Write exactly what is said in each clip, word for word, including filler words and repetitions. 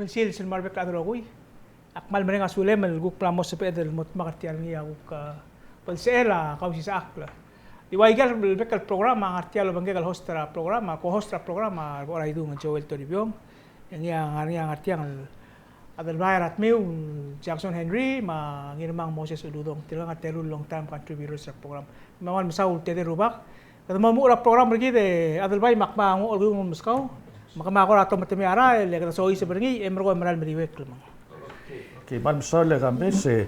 Sils el mo er a rebek el chad el rokui. Ak kmal mereng a sulem el kuk mla mo sebeched el mo dmak er tia el ngii a kuk, a, belsechel a Kausisechakl. Di ua ikel bek el program a ngar tia el obengkek el host er a program, a co-host er a program a Reboraidung Joel Toribiong. E ngii a ngar, ngii a ngar tiang el Adelbai er a Tmiu Jackson Henry, me a Ngirmang Moses Uludong, tirka a teru el long time contributors er a program. Me ng kmal mesaul el tedei el rubak. Kede mo omuchel er a program er kid e Adelbai, me ak mo ngoch el kuk meskau, me kede mo kora tometemii a rael e kede soiseb er ngii e merekong e merael meriuekl el mong. Okay, kmal mesaul e Kambes, e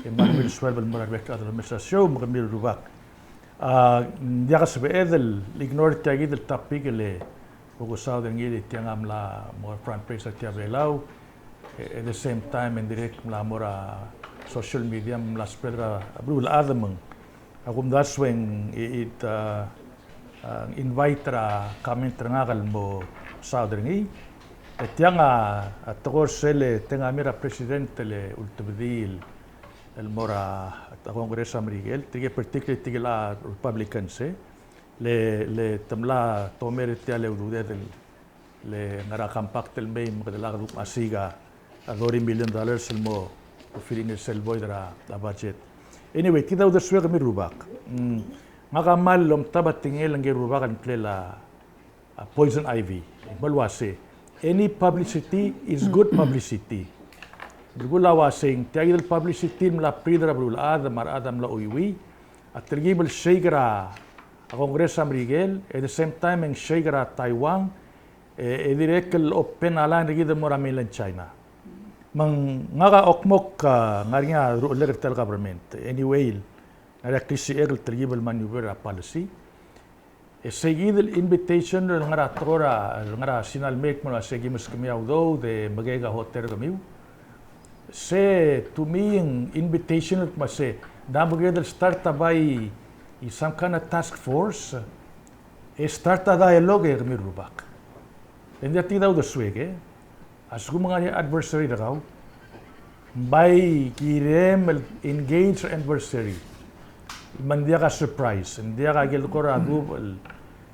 kmal ungil sueleb el mo er a rebek el chad el omes er a show, me kemiu el rubak. A, ng diak a sebeched el ignore tia kid el topic el bo kusaod er ngii, e tiang a mla mo er a front page er a Tia Belau, e, at the same time, e ng dirrek el mla mo er a social media, mla spread er a beluulechad me ng A kumdasu e ng, it, a, a, invite er a comment er ngak el mo saod er ngii. E tiang a, a tekoi er sel, e te ngar er ngii a president el ultebedii el mo er a, a Congress er a Merikel, tirke particularly tirke el Republicans, e le, le te mla tomei er tia el ududed el le ngar er a compact el mei me kede lak kuk mesiik a thirty million dollars el mo fill in er sel void er a budget. Anyway, kid a uldesuek, kemiu el rubak. Mm, ngak a kmal omtab a tekingel ngike el rubak el ngklel a, a poison ivy. Ng kmal uase, any publicity is good publicity. Belkul a uase ng tia kid el publicity el mla breed er a beluulechad me a rechad a mla chuiuii a telkib el shake er a Congress er a Merikel, at the same time e ng shake er a Taiwan, e, e dirrek el open a line er kid el mo er a mainland China. Me ng ngak a okmok, a, ngar er ngii a ruchelek er tia el government. Anyway, ngar er ngii a klisichek el telkib el maneuver er a policy. E sei kid el invitation el ngar er a tekoi er a, el ngar er a Sina el mei el kmo se ki meskemiu a udoud e mekeek a hotel er kemiu. Se to me ng invitation el kmo se, ng mo kired el start a bai some kind of task force, e start a dialogue, e kemiu el rubak. E ng diak tia kid a uldesuek, e a lsekum ng ngar er ngii a adversary er kau, ng bai kirem el engage er a adversary. Me ng diak a surprise, ng diak a ikel kora dub el,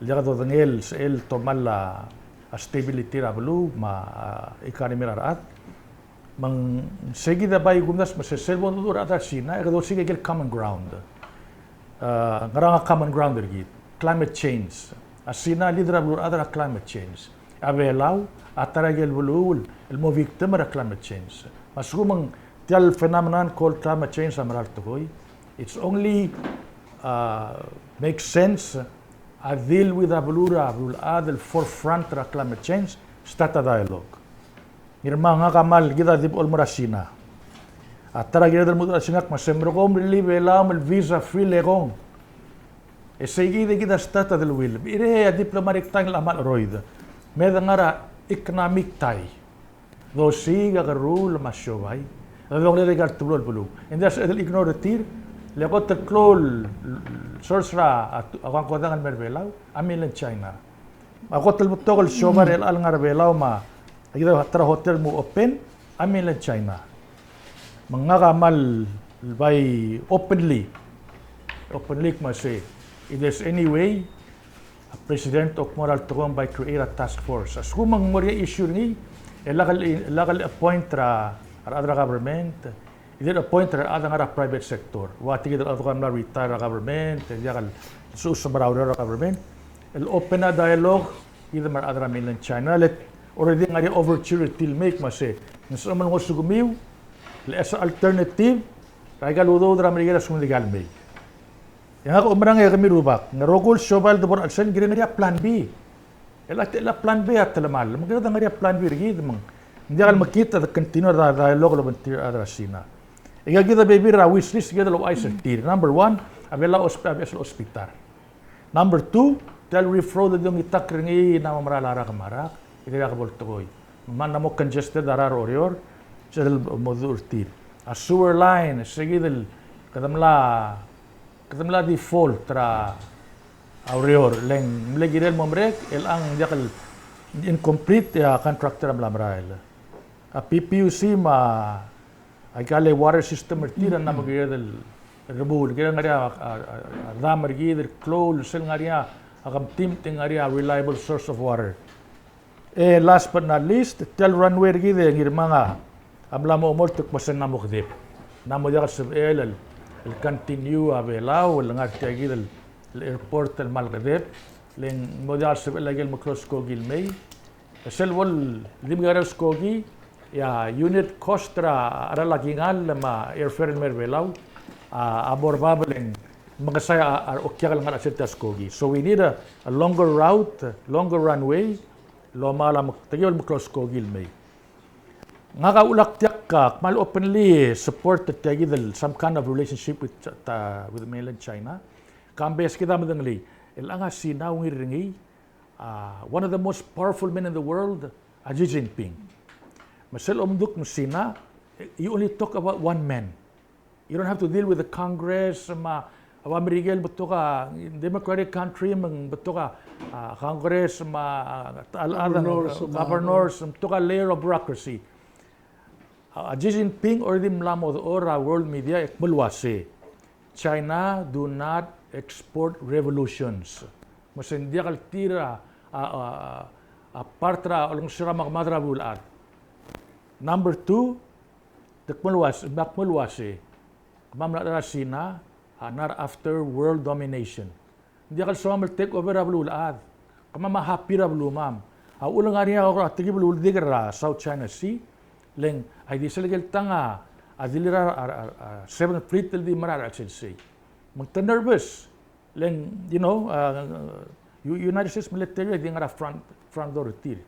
el diak a dodengei el, el tomall a stability er a beluu me a, a, economy er a rechad. Me ng sei kid a bai kumdasu me se sel bo dodu er a rechad er a Sina, e kede osiik a ikel common ground. A, ngerang a common ground er kid? Climate change. A Sina a leader er a beluulechad er a climate change. A Belau a ta er a ikel beluu el mo victim er a climate change. Me a lsekum ng tia el phenomenon called climate change a mera el tekoi, it's only, uh, makes sense a deal with a beluu er a beluulechad el forefront er a climate change, start a dialogue. Ngirmang, ngak a kmal, kid a di bo el mo er a Sina. A ta er a kired el mo er a Sina, me se merekong e mrellii a Belau me le visa free el ekong. E sei kid e kid a start a deleuill. Irei a diplomatic tie el kmal cheroid. Me de ngar er a economic tie. Dosiik a kerruul me a siobai. E dongelel aika el teblo el beluu. E ng diak sebeched el ignore er tir. Le kot el klou el source er a, a, a kangkodang el mer Belau a mainland China. A kot el betok el siobai er chelechang el ngar er a Belau me a kid a ta er a hotel el mo open a mainland China. Me ngak a kmal bai openly, openly kmo se, if there's any way, a president a kmo er a tekoi e ng bai create a task force. A lsekum ng mo er ngii a issue er ngii, e lak el, e lak el appoint er a, a rechad er a government, either appoint er a rechad el ngar er a private sector. Ua tirke el chad el mla retire er a government, e diak el lsekum se mera el ureor er a government, el open a dialogue, kid me a rechad er a mainland China, le already ngar er ngii a overture er tir el mei kmo se, ng sebechem el ngosukemiu el as a alternative er aika el udoud er a Merikel a lsekum ng diak el mei. E ngak a oumerang e kemiu el rubak, ng rokui el siobai el debo er a chelsel, ng kirel ngar er ngii a plan B. E a, e a plan B a telemall, me ng kirel ngar er ngii a plan B er kid me ng diak el mekngit a de continue er a dialogue el obengterir a rechad er a Sina. E aika kid a bebil er a wish list, kid el ouchais er tir. Number one, a Belau a osp-, a beches el hospital. Number two, tia el referral el di ongitakl er ngii, ng mo merael a rak me a rak, e dirkak bo el tekoi. Me ng mo congested a rechad er a Oreor, sel mo dmu er tir. A sewer line, se kid el, kede mla, kede mla default er a ureor, le ng mle kirel mo merek, e chelechang ng diak el incomplete, e a contractor a mla merael. A P P U C me a aika el water system er tir a ng mo kired el remuul, kirel ngar er ngii a, a, a, a dam er kid el klou, sel ngar er ngii a kemtimt e ng ngar er ngii a reliable source of water. E last but not least, tia el runway er kid e Ngirmang a mla mo omolt el kmo se ng mo kedeb. Ng mo diak el sebechel el, el continue a Belau el ngar tia kid el, el airport el kmal kedeb. Le ng mo diak el sebechel a ikel meklou skoki el mei. E sel bo el di mekerang el skoki, e a unit cost er a, er a laki ngall me a airfare el mei er a Belau, a, a mo er bab e le ng mekesai a, a okiak el ngar er a chelsel tia el skoki. So we need a, a longer route, longer runway, el omal a mek-, tia kid el meklou skoki el mei. Ngak a ulak diak a kmal openly support tia kid el some kind of relationship with, uh, with mainland China. Ka ng bes kid a medengelii, el ngar a Sina a ungil er ngii, uh, one of the most powerful men in the world, a Xi Jinping. Me sel omduk me a Sina, you only talk about one man. You don't have to deal with the Congress, me a, a Merikel betok a democratic country, me ng betok a, a, Congress, me a, a, a, a, governors, me a, governors, me betok a layer of bureaucracy. A, a Xi Jinping already mla mo dechor er a world media e kmo el uase, China do not export revolutions. Me se ng diak el tir a, a, a, a part er a olengeseu er a mekemad er a beluulechad. Number two, te kmo el uase, me a kmo el uase, kemam el ngar er a Sina, a ngar er a after world domination. Ng diak el soam el take over a beluulechad. Kemam a happy er a belumam. A uchul e ng ngar er ngii a tekib el uldik er a South China Sea, le ng, a di sel ike el tang a, a dilu er a, a, a, a Seventh Fleet el di merael er a chelsel sei. Me ng te nervous. Le ng, you know, uh, U-, United States military a di ngar er a front, front door er tir.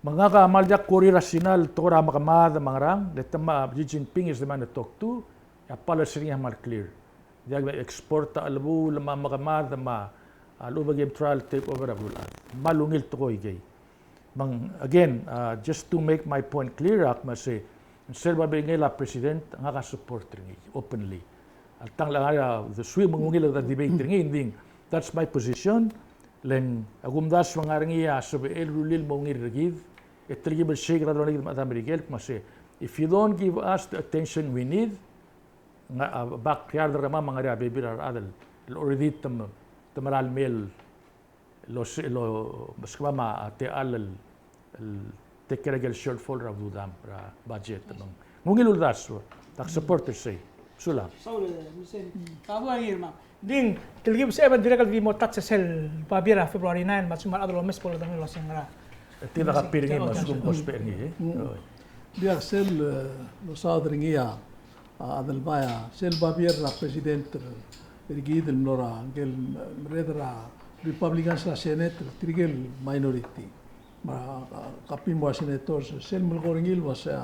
Me ngak a kmal diak kureor er a Sina el tekoi er a mekemad me a ngerang, le te me a Xi Jinping is the man to talk to, e a policy er ngii a kmal clear. Diak el export a chelebuul me a mekemad me a lechub e kim try el take over a beluulechad. Kmal ungil tekoi ikei. Me ng, again, uh, just to make my point clear, ak me se, sel babilngel a president, ngak a support er ngii, openly. Alta ng ngar er a, the swing me ng ungil a debate er ngii, ng di, that's my position, le ng, a kumdasu e ng ngar er ngii a sebechel el rullii el mo ungil er kid, e telkib el shake er a delongeled me a chad er a Merikel, me se, if you don't give us the attention we need, ng, a, backyard er kemam a ngar er ngii a bebil er a rechad el already te me, te mera el mei el, el ose-, el o-, meskemam a techall el, el take care er a ikel shortfall er a ududam er a budget. Me ng ungil uldasu, ak support er sei. Sulang. Saul, e, Misen, ka bo er ngii me. Ng di, telkib el sebechem e dirrek el di mo touch er sel babier er a February nine, me a lsekum a rechad el omes bo lodengei el ua se ngera. Tia kid a copy er ngii, me a lsekum ke ousbech er ngii, e? Mm. Oi. Diak sel, e, losaod er ngii a, a, Adelbai, a, sel babier er a president er, er kid el mlo er a, ngike el, e, merreder er a Republicans er a Senate, tirke el minority. Me a, a, copy el mo er a senators, sel melekoi er ngii el ua se,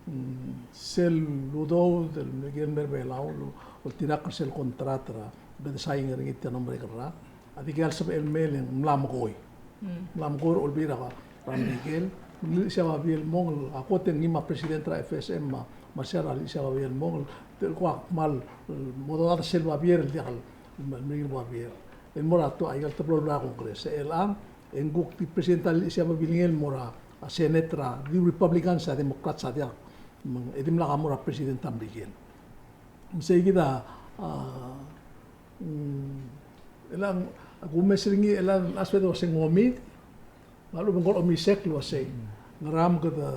mm, sel udoud el, el mei er a Belau, el, oltirakl er sel contract er a, bo design er ngii tia el mlo merek el rak. A dikea el sebechel el mei e ng mla mekoi. Mm. Mla mekoi er a olbiil er a, er a Merikel. Ng di sel babier el mong el, a kot e ngii me a president er a F S M me a, me a sel, a di sel babier el mong el, te kuk kmal, e, mo doadat sel babier el diak el, el mle babier. El mo er a to, aika el teblo el bla Congress. E chelechang, e ng kuk di president a di sel babilngel el mo er a, a Senate er a, di Republicans, a Democrats a diak. Me ng, e dimlak a mo er a president a Merikel. Me sei kid a, a, mm, chelechang, a kumes er ngii, chelechang a sebeched el ua se ng omid, me a lechub e ng kora omisek el ua se, ngera me kede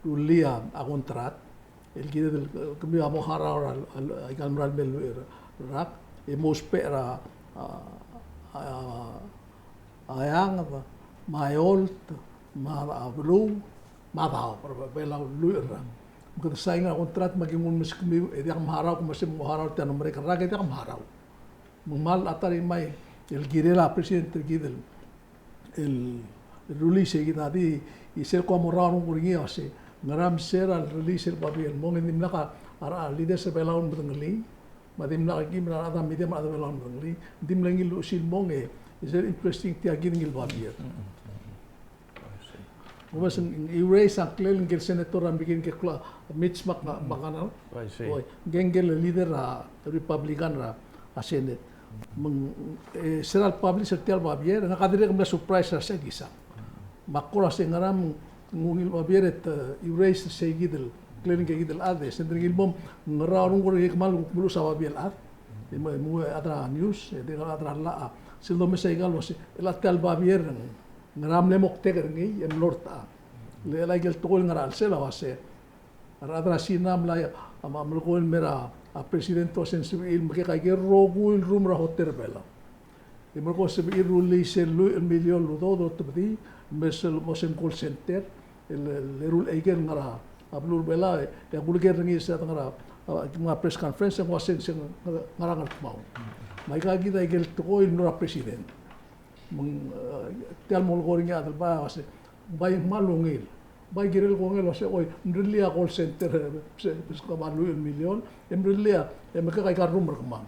rullii a contract, el kired el, e, kemiu a mo harau er a, a, aika el mera el mei el lluich el rak, e mo ousbech er a, a, a, a eanged, me a eolt, me a beluu, me a daob, er a Belau el lluich el rak. Me kede sign a contract me aki nguu el meskemiu, e diak mharau, me se mo harau er tia el mlo merek el rak, e diak mharau. Me ng kmal a ta er ngii el kirel a president er kid el, el rullii sei kid a di, e sel kuk mo er a orrenges er ngii a se, ngera me se er a rullii sel babier el mong, e dimlak a, a, a leaders er a Belau el medengelii, me a dimlak a kim er a rechad er a media me a rechad er a Belau el medengelii, ng di mle ngii el luchesii el mong e, e sel interesting tia kid ngii el babier. Uaisei. Ng erase a ngklel ngike el senator er a Merikel ngike el klou a Mitch Mc-, McConnell. Uaisei. Oi, ngike, ngike el leader er a Republican er a, a Senate. Me ng, e, se er a le publish er tia el babier, ngak a dirrek el mle surprise er a sei kisang. Me ak kora se ngera me ng ungil babier e te erase er sei kid el, ngklel ngike kid el chad, e sel dirrek el mo, ngera orrenges er ngii e kmal kuk meluches a babier el chad. E mo, e mo chad er a news, e dirrek el chad er a llach, sel domes aika el uase, el chad tia el babier, ng Ngera mle moktek er ngii e mlo er a techang. Le chelecha ikel tekoi el ngar er a chelsel a uase a rechad er a Sina a mla, a, a melekoi el mer a, a president a uase ng sebechir el mekek aike el rokui el room er a hotel er a Belau. E melekoi el sebechir el rullii sel lluich el milion el udoud el otobedii el mei sel mo se el call center el, el eru el aikel ngar er a beluu er a Belau, e, e a kuleker er ngii er se er a dengar er a, a, a press conference e ng uase ng se ng ngar er a Ngerkemau. Me aika kid a ikel tekoi el mlo er a president. Me ng, e, tia el mo melekoi er ngii a chad el bai a uase, bai kmal ungil. Bai kirel kongei el uase, oi, mrellii a call center, se, se kmal lluich el milion, e mrellii a, e mekek aika el room er kemam.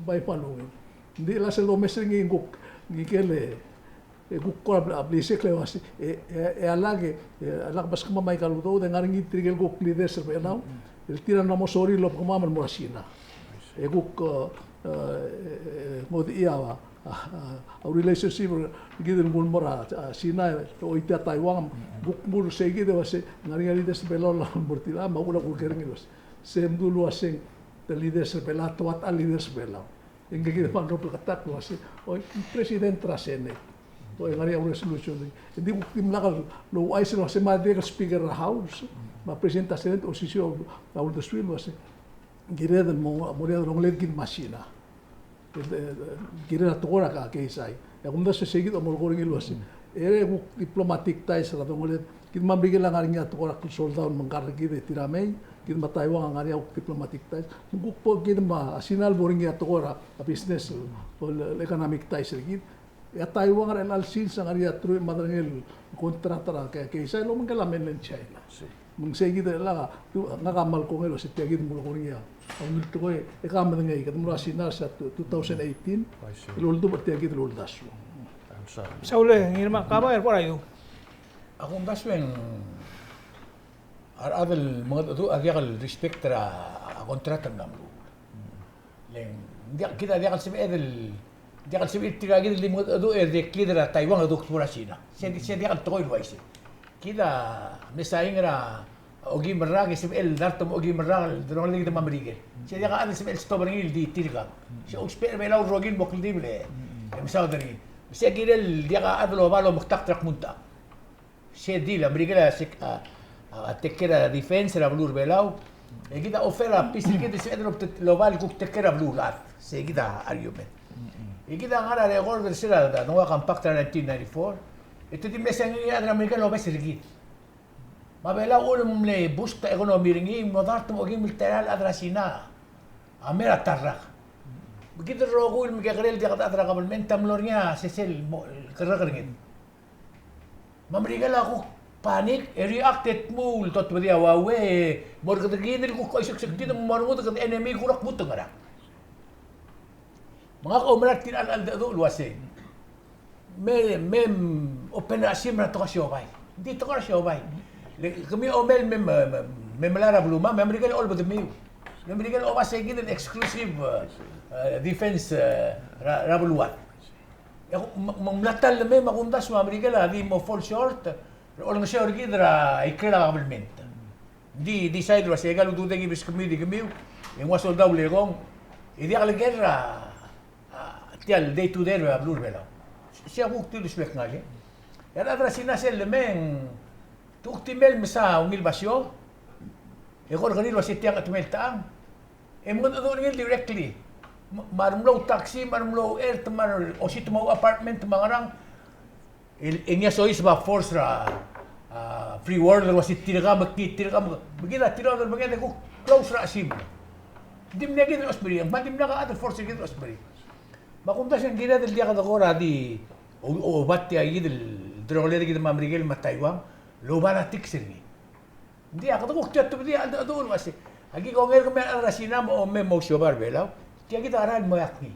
Bai kmal ungil. Ng di chelecha sel domes er ngii e ng kuk, ng ikel, e, e kuk kora bla, blisekl el uase, e, e, e a lak, e, e a lak beskemam aika el udoud, e ngar er ngii tirkel kuk leaders er a Belau, el tir a mla mo sorir el obekemam el mo er a Sina. E kuk, e, e, e, ngodechii a, a, a, a relationship er kid el nguu el mo er a, a, Sina, e oitii a Taiwan, kuk nguu er sei kid el uase, ngar er ngii a leaders er a Belau el mo er tir, a, me a uchul a kuleker er ngii el uase. Se mdu el uase, te leaders er a Belau, te ua ta el leaders er a Belau. E ngike kid a mla mo bleketakl el uase, oi, president er a Senate. Oi, ngar er ngii a resolution. E ng di kuk dimlak el ouchais el uase me a dirrek el speaker er a House, me a president er a Senate, osisiu a uldesuir el uase, kired el mo, mo er ngii a delongeled kid me a Sina. E, e, kired a tekoi er a keizai. E a kumdasu e sei kid a mo melekoi er ngii el uase, e kuk diplomatic ties er a delongeled. Kid me a Merikel a ngar er ngii a tekoi er a klsoldau el mengkar er kid e tir a mei, kid me a Taiwan a ngar er ngii a kuk diplomatic ties. Me kuk bo kid me a Sina el bo er ngii a tekoi er a business, el, el economic ties er kid. E a Taiwan er chelecha el sils a ngar er ngii a teruich me a derengel el contract er a ke-, keizai el obengkel a mainland China. Me ng sei kid el chelecha, ngak a kmal kongei el uase tia kid el melekoi er ngii a ungil tekoi, e ke medengei, kede mlo er a Sina er se er a two thousand eighteen, el oldubech er tia kid el uldasu. Saul e, Ngirmang, kau a bai er kora idu. A kumdasu e ng a rechad el mengedecheduch a diak el respect er a contract el mla meruul. Le ng diak, kid a diak el sebeched el, diak el sebechir tirka kid el di mengedecheduch e di kid er a Taiwan e duk bo er a Sina. Se, se diak el tekoi el uaisei. Kid a mle sain er a okeim el rak e sebechel el dart me a okeim el rak el delongeled kid me a Merikel. Se diak a chad el sebechel el stop er ngii el di tirka. Se ousbech er a Belau el rokir el mo kldibel e mesaod er ngii. Se kirel diak a chad el oba el omekdakt er a kmo ng ta. Se deal, a Merikel a sek-, a, a, a take care er a defense er a beluu er a Belau. E kid a offer a peace er kid, se el oba el kuk take care er a beluulechad. Se kid a argument. E kid a ngar er a record er se er a, a, Nonga Compact er a nineteen ninety-four. E te di mle se ngii a chad er a Merikel el obes er kid. Me a Belau a uchul me mle boost a economy er ngii, me ng dart me a okeim el telael el chad er a Sina a mei er a ta el rak. Me kid el rokui el mekekerei el diak de chad er a government a mlo er ngii a sesei el mo, el kerrek er ngii. Me a Merikel a kuk panic, e react e tmuu el totobedii a Huawei, e mo er kede kid el kuk oiseksek er kid me mo rengud e kede enemy el kuk kmu te ngerang. Me ngak a oumera er tir a cheldecheduch el uasei, me, me open er a sim er a tekoi er a siobai. Ng di tekoi er a siobai. Le kemiu a omei el me, me, me, me melai er a belumam, me a Merikel a olbedemiu. Le Merikel a oba sei kid el exclusive, eh, eh, defense, eh, er a, er a beluad. E, me, me ng mla ta el lemei me a kumdasu me a Merikel a di mo fall short er a olengeseu er kid er a ikrel a government. Ng di decide el uasei aika el ududek e beskemiu di kemiu, e ng ua soldau el lekong, e diak leker er a, a, tia el day to day er a beluu er a Belau. Sei a kuk tir el usbek ngak e. E a rechad er a Sina sel lemei, te kuk di mei el mesa ungil basio, e ko er keriil el uasei tiang a chetemel techang. E mengedecheduch er ngii el directly. Me, me a remlo taxi, me a remlo ert, me a re-, ositmau apartment, me a ngerang. E, e ngii a soiseb a force er a, a, free world el uasei tirka me kid, tirka me, me kid a tirka el mekngit e kuk close er a sim. Ng di mle kid el osmerii, me ng dimlak a chad el force er kid el osmerii. Me a kumdasu e ng kired el diak de kora di, o, o, oba tia kid el delongeled er kid me a Merikel me a Taiwan, el oba er a tiks er ngii. Ng di a kede kuk tia tebedii a cheldecheduch el uasei, aki kongei er kemiu a rechad er a Sina me a omei mo ousiobai er a Belau, tia kid a rael el mo iak ngii.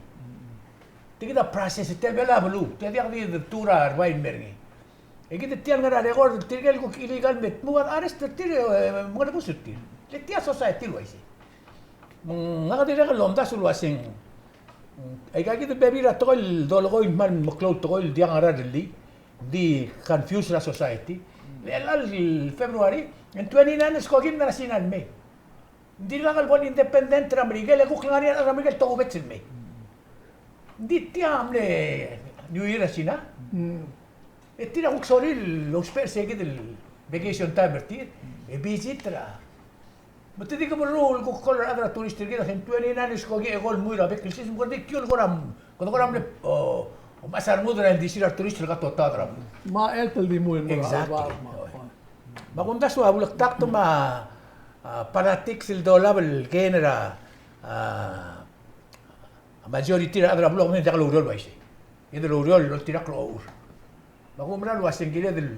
Tia kid a process, tia el Belau a beluu, tia diak di de tuu er a rebai el mei er ngii. E kid tia el ngar er a record, tirke el kuk illegal me tmuu a arrest er tir, e, mengelebus er tir. Le tia society el uaisei. Me ngak a dirrek el omdasu el uaseng, aika kid el bebil er a tekoi el dolekoi el kmal meklou el tekoi el diak a ngera el rellii. Di confuse er a society. Le chelecha el February, e ng twenty-nine el skoki el mla er a Sina el mei. Ng dirkak el bo el independent er a Merikel, e kuk ngar er ngii a rechad er a Merikel el tokubets el mei. Ng di tia a mle New Year er a Sina. Mm. E tir a kuk sorir el ousbech er se kid el vacation time er tir, e visit er a. Me te di ke meruul el kuk call er a rechad er a tourist er kid a se ng twenty-nine el skoki e call el mui er a bek el sils, me kede di kiu el kora, kede kora mle, o, omechas a rengud er a ildisir a retourist el katotaod er a. Me a elter el di mui el mo er a. Exactly. Me a kumdasu a bulekdakt me a, a, politics el dolab el kein er a, a, a majority er a rechad er a beluu a kmo ng diak loureor el uaisei. Kid el oureor el oltirakl er a ochur. Me a kumerang el uasei ng kired el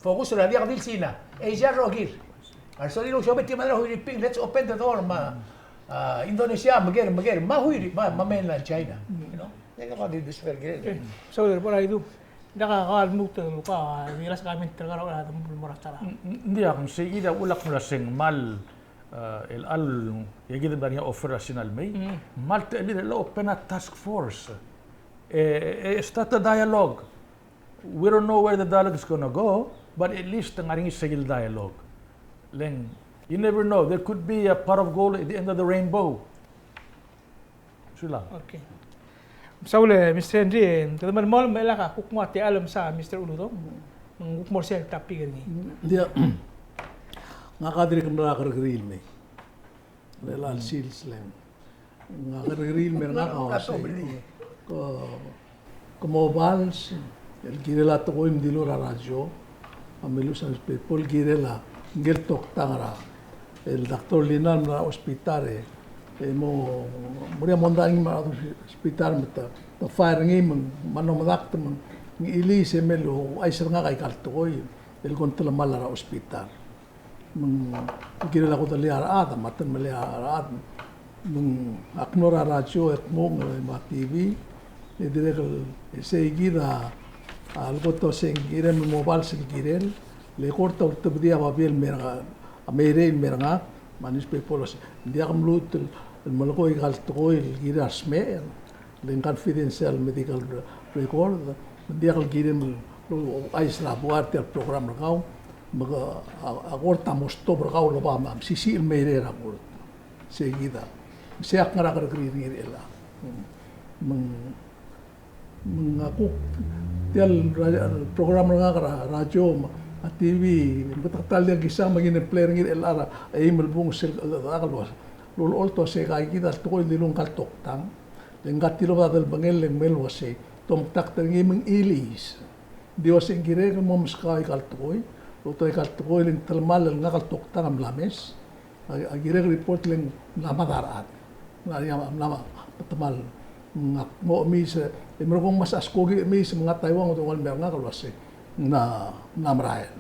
focus er a diak di el Sina. Asia el rokir. A resorir el ousiab e tia el mad er a Huiriping, let's open the door me a, a, Indonesia, meker, meker, me a Huiri, me a, me a mainland China. You know? Ng diak a di despair kired. Okay. So, therefore, I do. Ng diak a kau a lmuut el kau a di last comment er kau er a, er a, mo er a ta er a. Ng diak, ng sei kid a ulak mla seng mal, eh, el al, e kid a mla er ngii a offer er a Sina el mei. Mm. Mal techellir el open a task force. E, e, start a dialogue. We don't know where the dialogue is gonna go, but at least ng ngar er ngii sel dialogue. Le ng, you never know, there could be a pot of gold at the end of the rainbow. Sulang. Okay. Saul, Mister Henry, te melemolem me lak a kuk mo tia el mesa Mister Uludong, me ng kuk mo er sel topic er ngii. Ng diak, ngak a dirrek el mla kerrekeriil el mei. Le chelecha el sils le ng. Ngak a kerrekeriil el mei er ngak a uasei, ke, ke mo obals el kirel a tekoi me ng dilu er a radio, a me luchesii a newspaper el kirel a ngike el toktang er a, el Doctor Lina el mla er a hospital e, e mo, mo er ngii a mondai er ngii me a hospital me te, te fire er ngii me ng mla mo medakt me ng chiliis e mei el ouchais er ngak aika el tekoi el ko ng telemall er a hospital. Me ng kirel a kodellii a rechad, me a telemellii a rechad. Me ng ak mlo er a radio e kmung, e me a TV, e dirrek el sei kid a, a leko te osengkirem el mo obals el kirel, le kora ultebedii a babier el mei er ngak, a meirei el mei er ngak, me a newspaper el uasei, ng diak mluut el, el melekoi aika el tekoi el kirel a smecher, le ng confidential medical re-, record, me ng diak el kirem el ouchais er a buai er tia el program er kau, me ke, a, a kora mo stop er kau el oba me mesisiich el meirei er a kora. Sei kid a. Sei ak ngar er a kerrekeriil er ngii er chelechang. Me ng, me ng a kuk tia el ra-, program er ngak er a radio me a TV, me te kmal diak kisang me ng play er ngii er chelechang er a eim el bung sel, el, el, el, el, el, el, el, sei kid a tekoi el dilu ngka el toktang. Le ngka a tilobed a delebengel le ng mei el uasei, te omekdakt er ngii me ng chiliis. Di uasei ng kirek el mo meskau aika el tekoi, loltobed aika el tekoi le ng telemall el ngak el toktang a mla mes. A, a kirek el report le ng mla mad a rechad. Ng mla, mla, mla, telemall. Ngak mo chemiis, e merekong me a skoki chemiis me ng ngar er a Taiwan, te ungil mei er ngak el uasei ng mla, mla merael.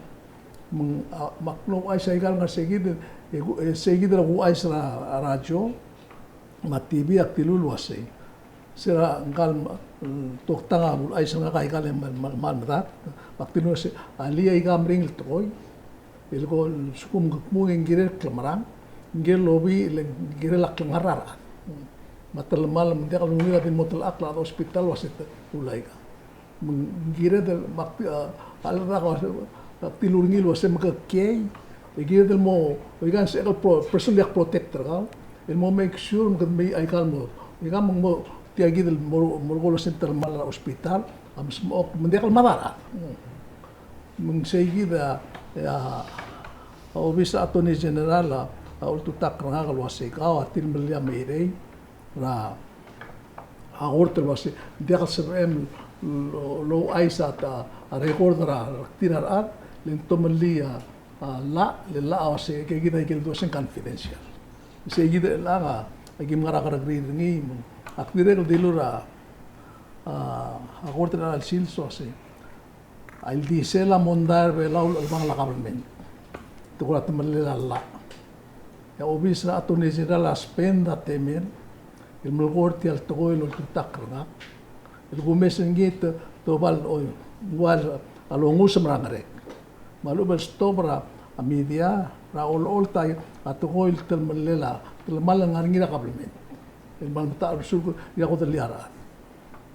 Me ng, a, me ak mlo ouchais aika el ngar er sei kid, e, e, sei kid el kuchais er a radio me a TV, ak dilu el uasei, se er a ngka el, mm, toktang a mlo ouchais er ngak aika el me, me, me, medakt, me ak dilu el uasei, alii aika el meringel tekoi el ko lsekum ke kmung e ng kirel klemerang, ng kirel lobii, le ng kirel a klengar er a rechad. Me a telemall me ng diak lungil a di mo telechakl a hospital el uasei te, ulai ka. Me ng kired el, me ak, a, a lak a, ak dilu er ngii el uasei me ke kiei, e kired el mo, oika ng sebechek el pro-, personal el diak protect er kau, el mo make sure me kede mei aika el mo, oika me ng mo, tia kid el mo, mo er kau el uasei te telemall er a hospital a mesmechokl, me ng diak el mad a rechad. Me ng sei kid a, a, a obis er a Attorney General a, a ultutakl er ngak el uasei kau a tilemellii a meirei er a, a kort el uasei, ng diak el sebechem el, el, el ouchais a, a record er a, er tir a rechad, le ng tomellii a, a llach, le llach a uasei, aika kid a ikel dua se ng confidential. Sei kid el chelechang a, a kim ngar er a kerrekeriil er ngii, me ak dirrek el dilu er a, a, a kort er a chelecha el sils el uasei, a ildisel a mondai er a Belau el chelebangel a government. Te kora temellel a llach. E a obis er a Attorney General a spend a temel el melekoi er tia el tekoi el oltutakl er ngak el kumes er ngii, te, te oba el, oi, ng ua a longusem er a ngerek. Me a lechub el stop er a, a media er a olecholt a tekoi el telemellel a, telemall el ngar er ngii er a government el kmal metacherbesul er a kodellii a rechad.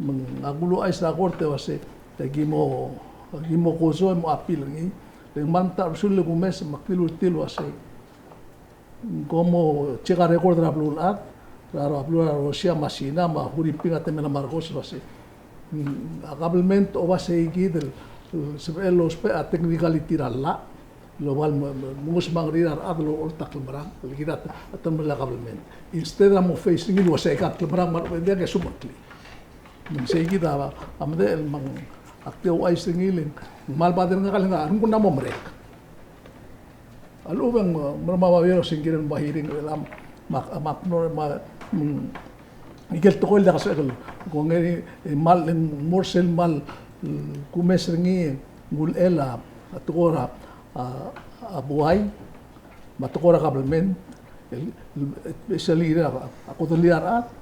Me ng, ak uluuchais er a kort e uasei, e aki mo, aki mo koso e mo appeal er ngii. Le ng kmal metacherbesul el kumes, me ak dilu er tir el uasei, kom mo check a record er a beluulechad, er a, er a beluu er a Russia me a China me a Huriping a temel a Marcos el uasei, mm, a government a oba sei kid el, sebechel el ousbech a technicality er a llach el oba el mo, mo, mo ngosmang er a rechad el olecholt a klemerang, el kid a te, a te mla kabelment. Instead a mo face er ngii el uasei aika el klemerang me a lechub e ng diak e smecheklii. Me ng sei kid a, a medechel me ng, ak di ouchais er ngii el ng kmal bother er ngak el ngar, a renguk a mo merek. A lechub e ng, me, me a babier a osengkir el mo hearing el a, me ak, me ak, me, me, mm, ikel tekoi el diak a sebechek el, ko ngii, e, kmal, e, mo er sel kmal, mm, kumes er ngii, ng ulechel a, a tekoi er a, a, a buai, me a tekoi er a kabelment, el, el, especially er a, a kodellii a rechad,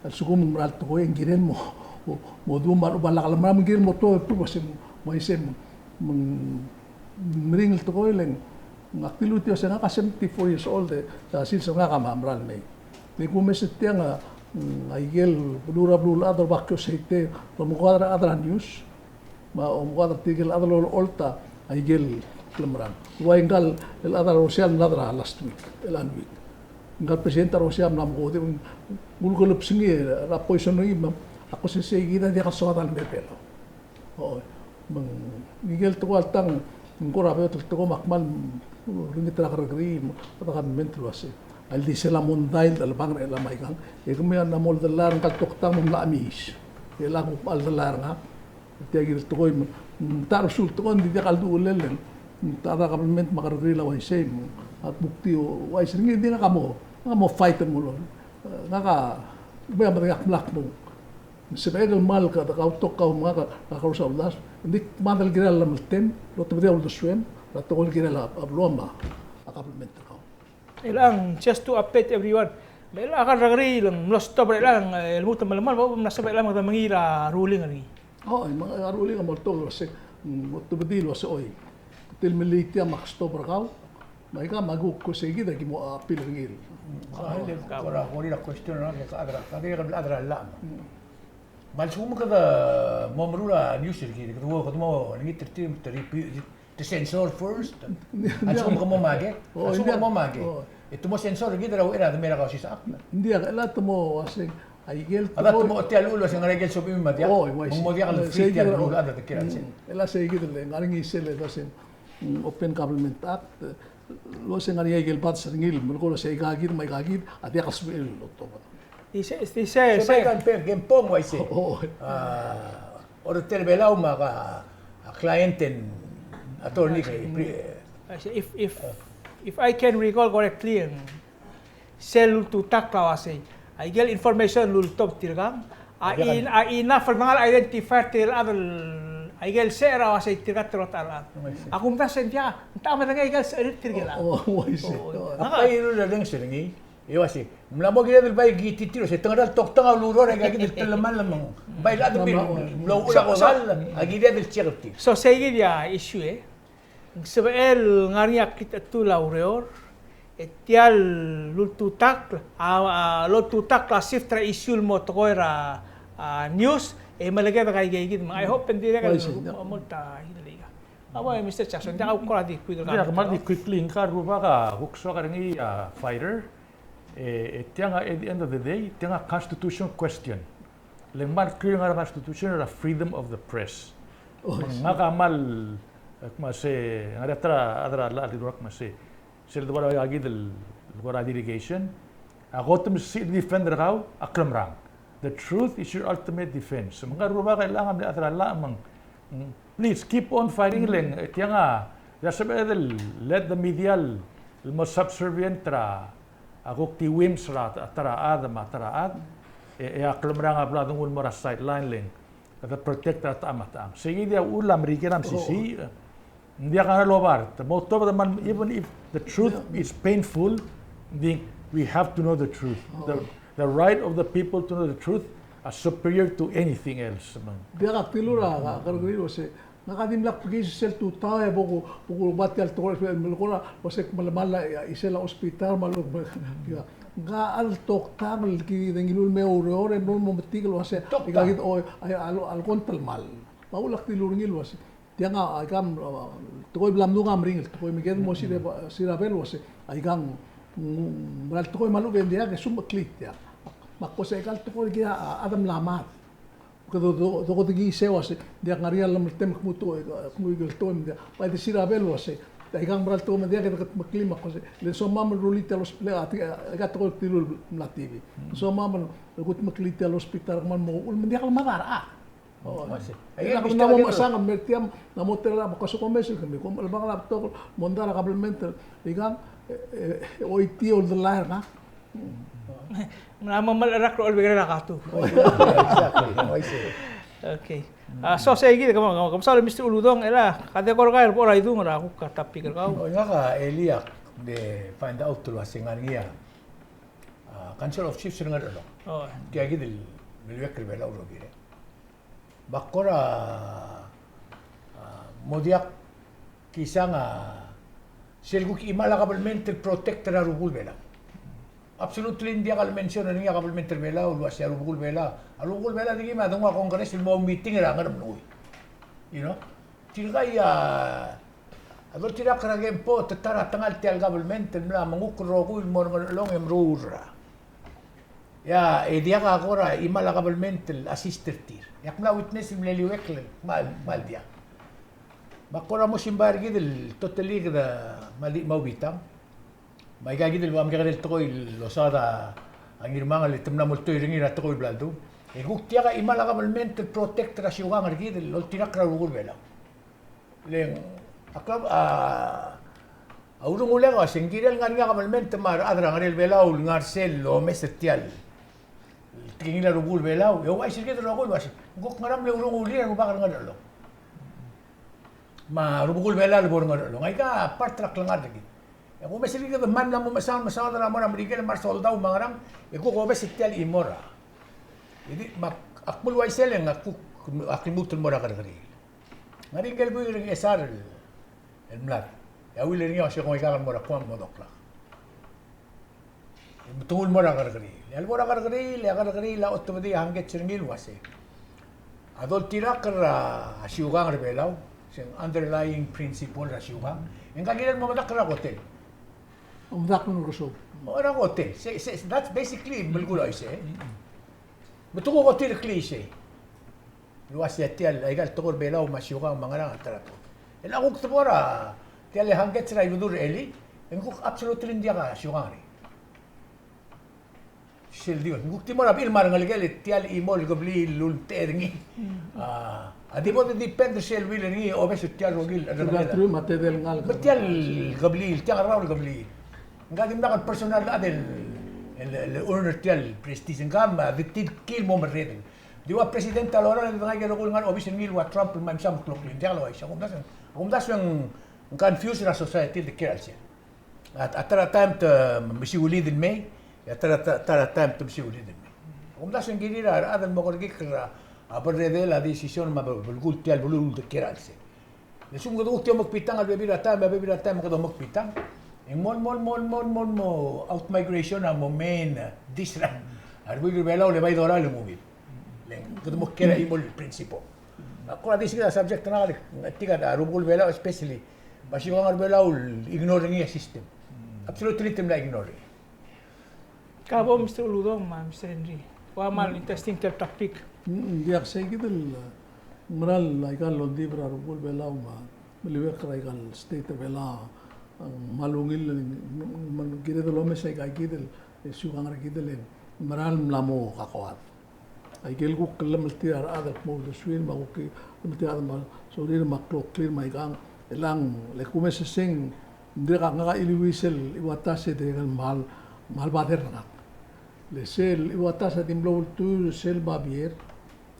a lsekum ng mera el tekoi e ng kirel mo, mo, mo duum a lechub a lak el mera me ng kirel mo tuobed el proof el uasei, me uaisei, me ng meringel el tekoi el ng, ak dilu tia el uasei ngak a seventy-four years old e, a sils er ngak a mera el mei. Ng di kumes er tiang a, mm, a ikel beluu er a beluulechad el oba ki ouseite, el omekoad er a chad er a news, me a omekoad er tirkel chad el olecholt a ikel klemerang. Ua ngka el chad er a Russia el mlad er a last week, el chelechang week. Ngka el president er a Russia a mla mekoodii, ng ulekelebs er ngii, er a poison er ngii, me ak ko se sei kid a diak el soad el mei er a Belau. Oi, me ng ikel tekoi a ltang, ng kora beot el tekoi me ak kmal rengit er a kerrekeriil, me a kabelment el uasei, a ildisel a mondai el chelebangel er chelechang me aikang, e kemiu a mla mo oldellai er ngka el toktang me ng mla chemiis. E chelechang a kuk oldellai er ngak. Tia kid el tekoi me, mm, ta er a besul el tekoi, ng di diak a ldu-, uleleng. Mm, ta er a kabelment me a kerrekeriil a uaisei, me ak kuk di ouchais er ngii, ng di ngak a mo, ngak a mo fight el mo lo. Ngak a, bai a medengei ak mla kmo ng sebechek el kmal ka, kautok kau me ngak a, a kakerous a uldasu, ng di kmal kired el meltem, lotebedii a uldesuem, er a tekoi el kirel a, a beluu me a, a kabelment er kau. Chelechang, just to update everyone. Me chelechang a kerrekeriil el ng mlo stop er chelechang, e, el lmuut el melemolem, me ng mla sebechel el kede mengiil er a ruling er ngii. O, me a ruling a mo oltobed el uasei, mm, mo tobedii el uasei, oi, tia el meliik tia me ak stop er kau, me aika me a kuk ko sei kid a ki mo appeal er ngii. A, kora, kora question er a, a, a, a, a, a, a, a, a, a, Me a lsekum kede mo meruul a news er kid, kede mo, kede mo olengit er tir, te repeat, te censor first. A lsekum ke mo make, a lsekum ke mo make. E te mo censor er kid er a uchei er a de mei er a Kausisechakl. Ng diak, e le te mo uaseng, a ikel, a te mo, tia el uchul el uaseng ngar er a ikel sob me a diak. O, uaisei. Mo diak el free tia el uchul a de kiei er a sel. E le sei kid el ngar er ngii sel el uaseng, mm, Open Government Act, el uaseng ngar er ngii a ikel bad er ngii el melekoi el uasei aika kid me aika kid a diak el sebechel el otobed. Isei, isei, isei. Isei bai kan pe, kempong uaisei. O. A, order er a Belau me a, a client and attorney. Isei, pre- isei, if, if, if I can recall correctly, sel ultutakl a uasei, a ikel information el ultobed tirkang a, in-, a enough el mengal identify er tirkel chad el, a ikel secher a uasei tirka el otobed el chad. A kumdasu e ng diak, ng techa medengei a ikel secher er tirkel chad. O, uaisei. O, o. Ak bai rullii a lengser er ngii. E uasei, ng mla mo kired el bai kititir el uasei, te ngar er a toktang a ulureor e aika kid el telemall me ng bai el chad el mlo uchul a kodall a kired el check er tir. So sei kid a issue, e. Ng sebechel ngar er ngii a klitechetul a ureor, e tia el ultutakl, a, a, loltutakl a shift er a issue el mo tekoi er a, a, news, e melekoi a ika kid. Me I hope e ng dirrek el mo, mo ta, a, Mister Jackson, diak a kuk kora di quick el comment. Diak, kmal di quickly, ngka el rubak a kuk soak er ngii a fighter, e, e tiang a, at the end of the day, tiang a constitutional question. Le ng kmal clear ngar er a Constitution er a freedom of the press. O, me ng, ngak a kmal, e, kmo se, ngar er a ta er a, a ta er a llach el dirrek me se, sel debo er a kid el, debo er a litigation, a kot el mesisiich el defend er kau a klemerang. The truth is your ultimate defense. Me ngka el rubak e chelechang a mle chad er a llach me ng, mm, please keep on fighting, le ng, e tiang a, e a sebeched el let the media el, el mo subservient er a, a kuk di whims er a ta er a chad me a ta er a chad, e, e a klemerang a bla denguu el mo er a sideline le ng, e de protect er a techang me a techang. Sei kid a uchul a Merikel a mesisiich, ng diak a ngar er a lobart, te mo tuobed el kmal, even if the truth is painful, di, we have to know the truth. The, the right of the people to know the truth are superior to anything else. Diak, ak dilu er a, a kerrekeriil el uasei, ngak a dimlak bekiis sel tutau e bo ku, bo ku ua tia el tekoi el melekoi el uasei kmal, kmal a, a, isel a hospital me a lechub, ngka el toktang el ki de ngiluu el mei a ureor e bo mo metik el uasei, toktang. Ika kid, o, a, a, a, a leko ng telemall. Me a uchul ak dilu er ngii el uasei, tiang a, a, ikang, a, tekoi el bla mdung a meringel, tekoi me kede mo sir, sir a bel uasei, a, ikang, mm, mera el tekoi me a lechub e ng diak e smecheklii tiang. Me ak ko se aika el tekoi el kid a, a, a chad a mla mad. Kede do, do, dokedekii sei el uasei, diak ngar er ngii a llemeltem el kmo te, kmo ikel tekoi me ng diak. Bai di sel a bel uasei, aikang a mera el tekoi me ng diak, kede kudmeklii me ak uasei, le ng somam el rullii tia el hospital, a, aika tekoi el dilu el mla T V. Ng somam el kudmeklii tia el hospital, kmal mo uchul me ng diak lemad a rechad. O, uasei. Aika kede mla mo mechesang el mer tiang, ng mo tela, me ak uasei kom omes el kemiu, kom chelebangel a betok el mondai er a kabelment, aikang, e, e, e, oitii a uldelai er ngak. Ng mla mo melecherakl er a Olbiil er a Kelulau. Exactly. Uaisei. Okay. A, so sei kid, kemam, kemam, kemam, Mister Uludong, e le, kede kora er a bo er a idung er a kuk topic er kau. O, ngak a Eli ak de find out el uasei ngar er ngii a, a, Council of Chiefs er a Ngerchelong. O. Tia kid el meliuekl er a Belau el rokir. Me ak kora, a, mo diak kisang a sel kuk chimal a kabelment el protect er a rubekul Belau. Absolutely ng diak el mention er ngii a kabelment er Belau el uasei a rubekul Belau. A rubekul Belau a di ngii me a denguu a Congress el mo meeting er a Ngeremlengui. You know? Tirka a, a doltirakl er a kempo, te ta er a tengal tia el kabelment el mla mengukl el rokui el mo er a Ngerchelong e meruul er a Ia, e diak a kora chimal a kabelment el assist er tir. E ak mla witness el mle liuekl el kmal, kmal diak. Me ak kora mo simbai er kid el totally kede mle di mo bitang. Me aika kid el ua mekekerei el tekoi el losaod a Ngirmang el te mla mo oltoir er ngii er a tekoi el bla ldung. E kuk diak a chimal a kabelment el protect er a siukang er kid el oltirakl er a rubekul Belau. Le ng, a klou, a, a urungulek a uasei ng kirel ngar er ngii a kabelment me a rechad er a Ngerel Belau el ngar er sel omes er tia el tekingel a rubekul Belau, e ouchais er kid el rokui el uasei, ng kuk ngera mle urungulir a rubak er a Ngerchelong me a rubekul Belau el bo er a Ngerchelong. Aika part er a klengar er kid. E kumes er kid e kede mla mo mechesang, mesaod er a mo er a Merikel me a resoldau me a ngerang, e kuk obes er tia el chimo er a. E di, me ak, ak mle uaisei e le ng ak kuk, ak lmuut el mo er a kerrekeriil. Ngar er ngii a buik er a Ngchesar el, el mlad. E a will er ngii a uasei kom aikang el mo er a Guam el mo doklak. E mtengul el mo er a kerrekeriil. E a lebo er a kerrekeriil, e a kerrekeriil a otobedii a hangkets er ngii el uasei, a doltirakl er a siukang er a Belau, se ng underlying principle er a siukang, e ng kirel mo medakl er a kotel. Medakl er a kotel. O, er a kotel. Se, se, that's basically, melekoi el uaisei. Me te kuk otireklii sei. El uasei tia el, aika el tekoi er a Belau me a siukang me a ngerang a ta er a tekoi. E le kuk te bo er a, tia el hangkets er a Ibedul er a Eli, e ng kuk absolutely ng diak a siukang er ngii. Sel di, ng kuk di mo er a bechil me a rengelekel, tia el chimo el kebliil el ultechei er ngii. A, a di bo de depend er sel will er ngii, obes er tia el rokir el rengelekel. Tirka truich me a tedei el ngalek. Me tia el kebliil, tia el ngerang el kebliil. Ngka a dimlak el personal el, el, el earn er tia el prestige. Ngka me a di tir el mo merredel. Di ua president a lorael e de ngai a rokui el ngar er a obis er ngii el ua Trump el mei me msa mo kloklir. Ng diak el uaisei. A kumdasu e ng, a kumdasu e ng confuse er a society el de kiei er a chelsel. A, a ta er a taem te mesiulid el mei, e a ta er a, ta, ta er a taem te mesiulid el mei. A kumdasu e ng kirir a rechad el mo kerekikl er a, a berredel a decision me a be-, belkul tia el beluu el de kiei er a chelsel. Le lsekum kede kuk di omekbitang a bebil er a taem, a bebil er a taem kede omekbitang. E ng mo, mo, mo, mo, mo, mo outmigration a mo main, eh, dish er a, a rebuik er a Belau el bai dorael el nguu. Le ng kede mo kiei er a chimo el principle. A kora di se kid a subject er ngak el, tirka a rubekul Belau especially. Me a siukang er a Belau el ignore er ngii a system. Absolutely te mla ignore er ngii. Ka bo, Mister Uludong me a Mister Henry. Ua kmal interesting tia el topic. Mm, diak, sei kid el, eh, meral aika el oldibel er a rubekul Belau me a meliuekl er aika el state er a Belau, eh, me a ungil, me ng kired el omes aika kid el, eh, siukang er kid el, eh, meral mla mo kakoad. Aike el kuk llemeltir a rechad el kmo uldesuir me a kuk llemeltir a rechad me a sorir me a kloklir me aikang, e le ng, le kumes e sei ng dirrek a ngak a chiluii sel Iwatase e dirrek el kmal, kmal bader er ngak. Le sel Iwatase a di mlo ultuil er sel babier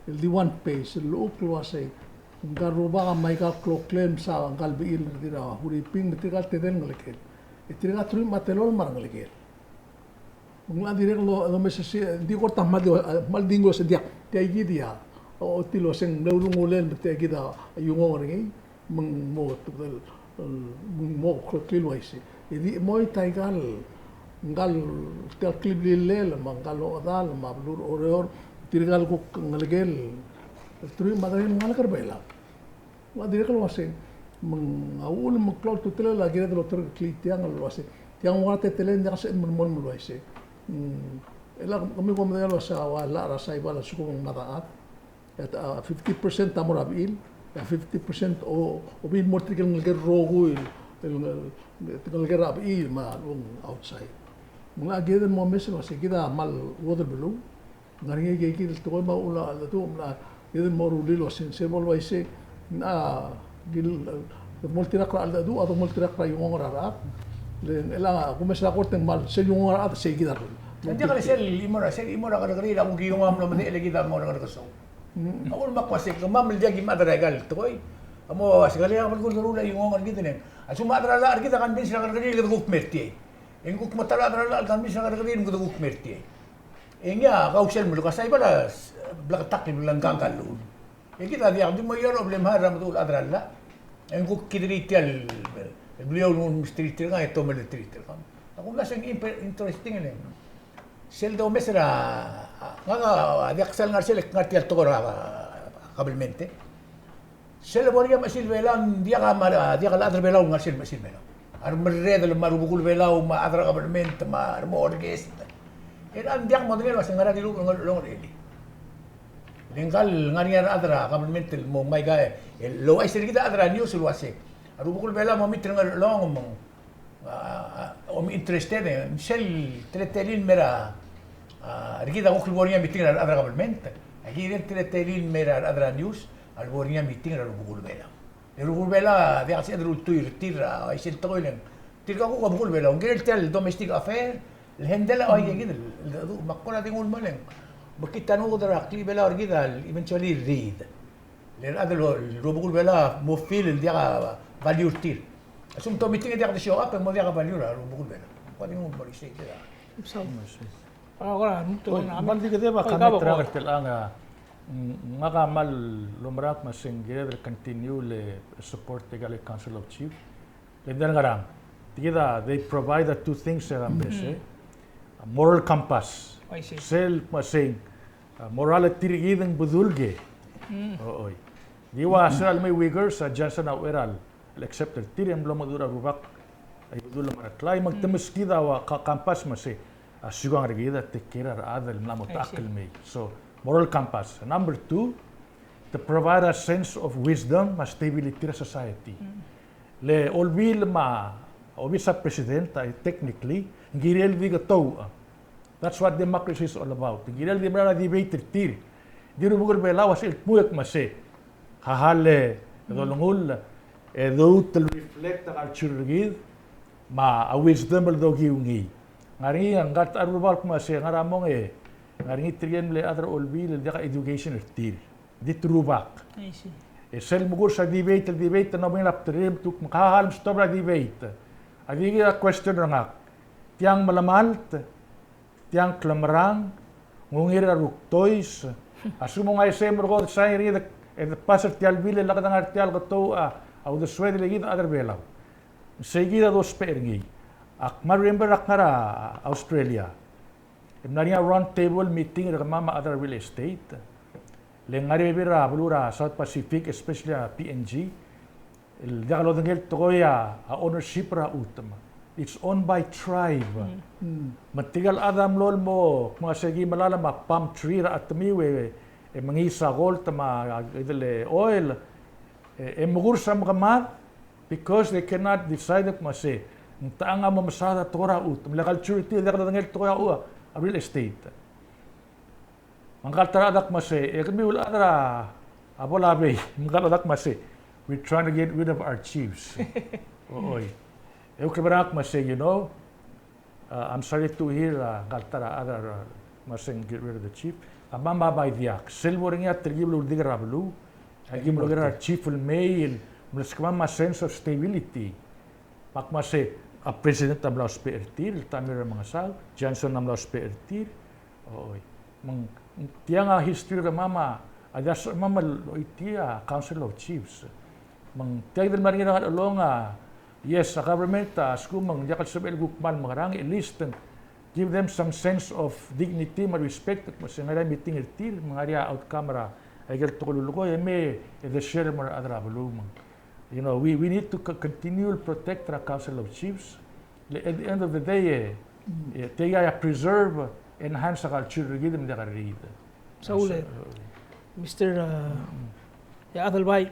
el di one page el llechukl el uasei, ngka el rubak me aika el kloklel me a ngka el bechil el di er a Huriping me tirka el tedei el ngelekel. E tirka truich me a telolem a rengelekel. Me ng locha dirrek el omes er sei, ng di kora ta kmal di, kmal di nguu el uasei ng diak, tia kid a, o, tia el uasei ng mle urungulel me tia kid a iungong er ngii, me ng mo, me ng mo kloklel el uaisei. E di mo aika el, ngka el, tia el kleblillel, me ngka el ochedal, me a beluu er a Oreor, tirka el kuk ngelekel, truich me a tedei el ngalek er a Belau. Ua dirrek el uasei, me ng a uchul me ng klou a ultutelel a kired el oterekeklii tiang el uasei. Tiang ua teletelel e ng diak el sebeched el melemolem el uaisei. Mm, e le kemiu kom medengei el uasei a ua llach er a Saibal a lsekum ng mad a chad, E a fifty percent a mo er a bechil, e a fifty percent o, o bil mo er tirke el ngelekel el rokui el, el, el ngelekel er a bechil me a lechub e ng outside. Me ng kid el mo omes el uase kid a kmal chuodel el beluu. Ng ngar er ngii a ikakid el tekoi me a uchul a cheldecheduch me ng kid el mo rullii el uase ng sel bo el uaisei, ng kid el mo oltirakl er a cheldecheduch a de mo oltirakl er a iungong er a rechad. Le ng, el a kumes er a kort e ng kmal sel iungong er a rechad sei kid a rruul. Ng diak le sel chimo er a, sel chimo er a kerrekeriil a kuk iungong a mlo medechel e kid a mo er a ngerkesou. A uchul me ak uase kemam el diak ki mad er a ikal tekoi a mo uase kele a belkul a rruul a iungong er kid e ng, a lsekum a chad er a llach er kid a convince er a kerrekeriil e kede kuk mer tiei. E ng kuk mo ta er a chad er a llach el convince er a kerrekeriil me kede kuk mer tiei. E ngii a kausel el melekoi a Saibal a bleketakl el bla ngkang a llechul. E kid a diak di mo er a problem er a meduch el chad er a llach. E ng kuk kid er tia el bliou el mesterir tirka e te omelterir tirka. Ak uase ng impe-, interesting el sel domes er a, a, ngak a diak sel ngar sel, ngar tia el tekoi er a, a, kabelment. Sel bo er ngii a mechesil Belau, ng diak a mera, diak el chad er a Belau el ngar sel mechesil Belau. A remerredel me a rubekul Belau me a chad er a kabelment me a remo orkest. E ng diak modengei el uase ng ngar er a dilubech el longerechel. Le ngka el ngar er ngii a rechad er a kabelment el mo ngmai a, el ouchais er kid a chad er a news el uase a rubekul Belau a mo meet er a Ngerchelong me ng, a, a, om interested e ng sel teletelel el mei er a, a, er kid a kuk bo er ngii a meeting er a rechad er a kabelment. A kirel teletelel el mei er a rechad er a news a lebo er ngii a meeting er a rubekul Belau. E rubekul Belau a diak el sebeched el ultuil er tir er a isei el tekoi el ng, tirka kuk a rubekul Belau, ng kirel tia el domestic affair el handle a ua ikakid el, el, me ak kora di nguu el mle ng mekngit a nguked er a klechibelau er kid a eventually riid. Le a rechad el rubekul Belau a mo feel el diak a value er tir. A lsekum te meeting e diak de show up e ng mo diak a value er a rubekul Belau. Ak kora di nguu el mle isei kid a. Oi, me a di kede ba comment er a ngerchelong a, mm, ngak a kmal oumerang me se ng kired el continue el support er a ikal Council of Chief. Le ng di ngerang, tia kid a, they provide the two things er a bes, e. A moral compass. Sel me se ng, a, morality er kid a ng bedul ke. Oi. Di ua se er a lemei Uyghurs, a Johnson a uchei er a le accept er tir e ng mlo mengedecheduch er a rubak a Ibedul me a Reklai, me te meskid a ua ka-, compass me se a siukang er kid a take care er a rechad el mla mo techakl el mei. So, moral compass. Number two, to provide a sense of wisdom me a stability er a society. Le olbiil me a obis er a president a, technically, ng kirel di ketouch. That's what democracy is all about. Ng kirel di mera el debate er tir. Di rubekul Belau a sel dmu e kmo se, hahal e dolengull, e douch el reflect a culture er kid me a wisdom el dokiu ngii. Ngar er ngii a ngka el ta er a Rubak el kmo se ngar er a mong e ngar er ngii tirke el mle chad er a olbiil el diak a education er tir. Di te Rubak. E sel mekurs a debate, el debate, no mengil a bderim, tuk me ka hal mstop er a debate. A di kid a question er ngak. Tiang melemalt, tiang klemerang, ng ungil er a ruktois. A lsekum ng uaisei e merekong e de sign er ngii e de pass er tia el bill e lak de ngar tia el ketouch a uldesued el kid a chad er a Belau. Sei kid a dousbech er ngii. Ak kmal remember ak ngar er a Australia. E mla er ngii a round table meeting er kemam me a chad er a real estate. Le ngar er a bebil er a beluu er a South Pacific, especially a P N G, el diak lodengei el tekoi a, a ownership er a chutem. It's owned by tribe. Me tirke el chad a mlo el mo, kmo se ki melalem a palm tree er a chetemiu e, e mengiis a gold me a, a, kid el oil, e, e mekurs a mekemad, because they cannot decide kmo se ng techang a mo mesaod a tekoi er a chutem. Le culture er tir e diak lodengei el tekoi a, a real estate. Me ngka el ta er a chad a kmo se, e kemiu el chad er a Bolabei, me ngka el chad a kmo se, we're trying to get rid of our chiefs. Oi. E kuk merang a kmo se, you know, uh, I'm sorry to hear, uh, ngka el ta er a chad a kmo se ng get rid of the chief. Kemam a bai diak, sel bo er ngii a telkib el uldik er a beluu, a ki mlo ker er a chief el mei el mleskemam a sense of stability. Me ak kmo se, a president a mla ousbech er tir, el Tommy Remengesau, Johnson a mla ousbech er tir, Oi. Me ng tiang a history er kemam a, a diak sel kemam el oitii a Council of Chiefs. Me ng tia kid el mla er ngii er a Ngerchelong a, yes, a government a lsekum ng diak el sebechel el kuk kmal mekerang, at least give them some sense of dignity me a respect, me se ngar er ngii a meeting er tir, me ngar er ngii a outcome er a, a ikel tekoi el lulekoi, e mei e de share el mo er a rechad er a beluu me ng You know, we, we need to co-, continue to protect our Council of Chiefs. Le, at the end of the day, e, e, tia a preserve, enhance a culture er kid me ng diak a riid. Saul. So, e, Mister, uh, ia, Adelbai.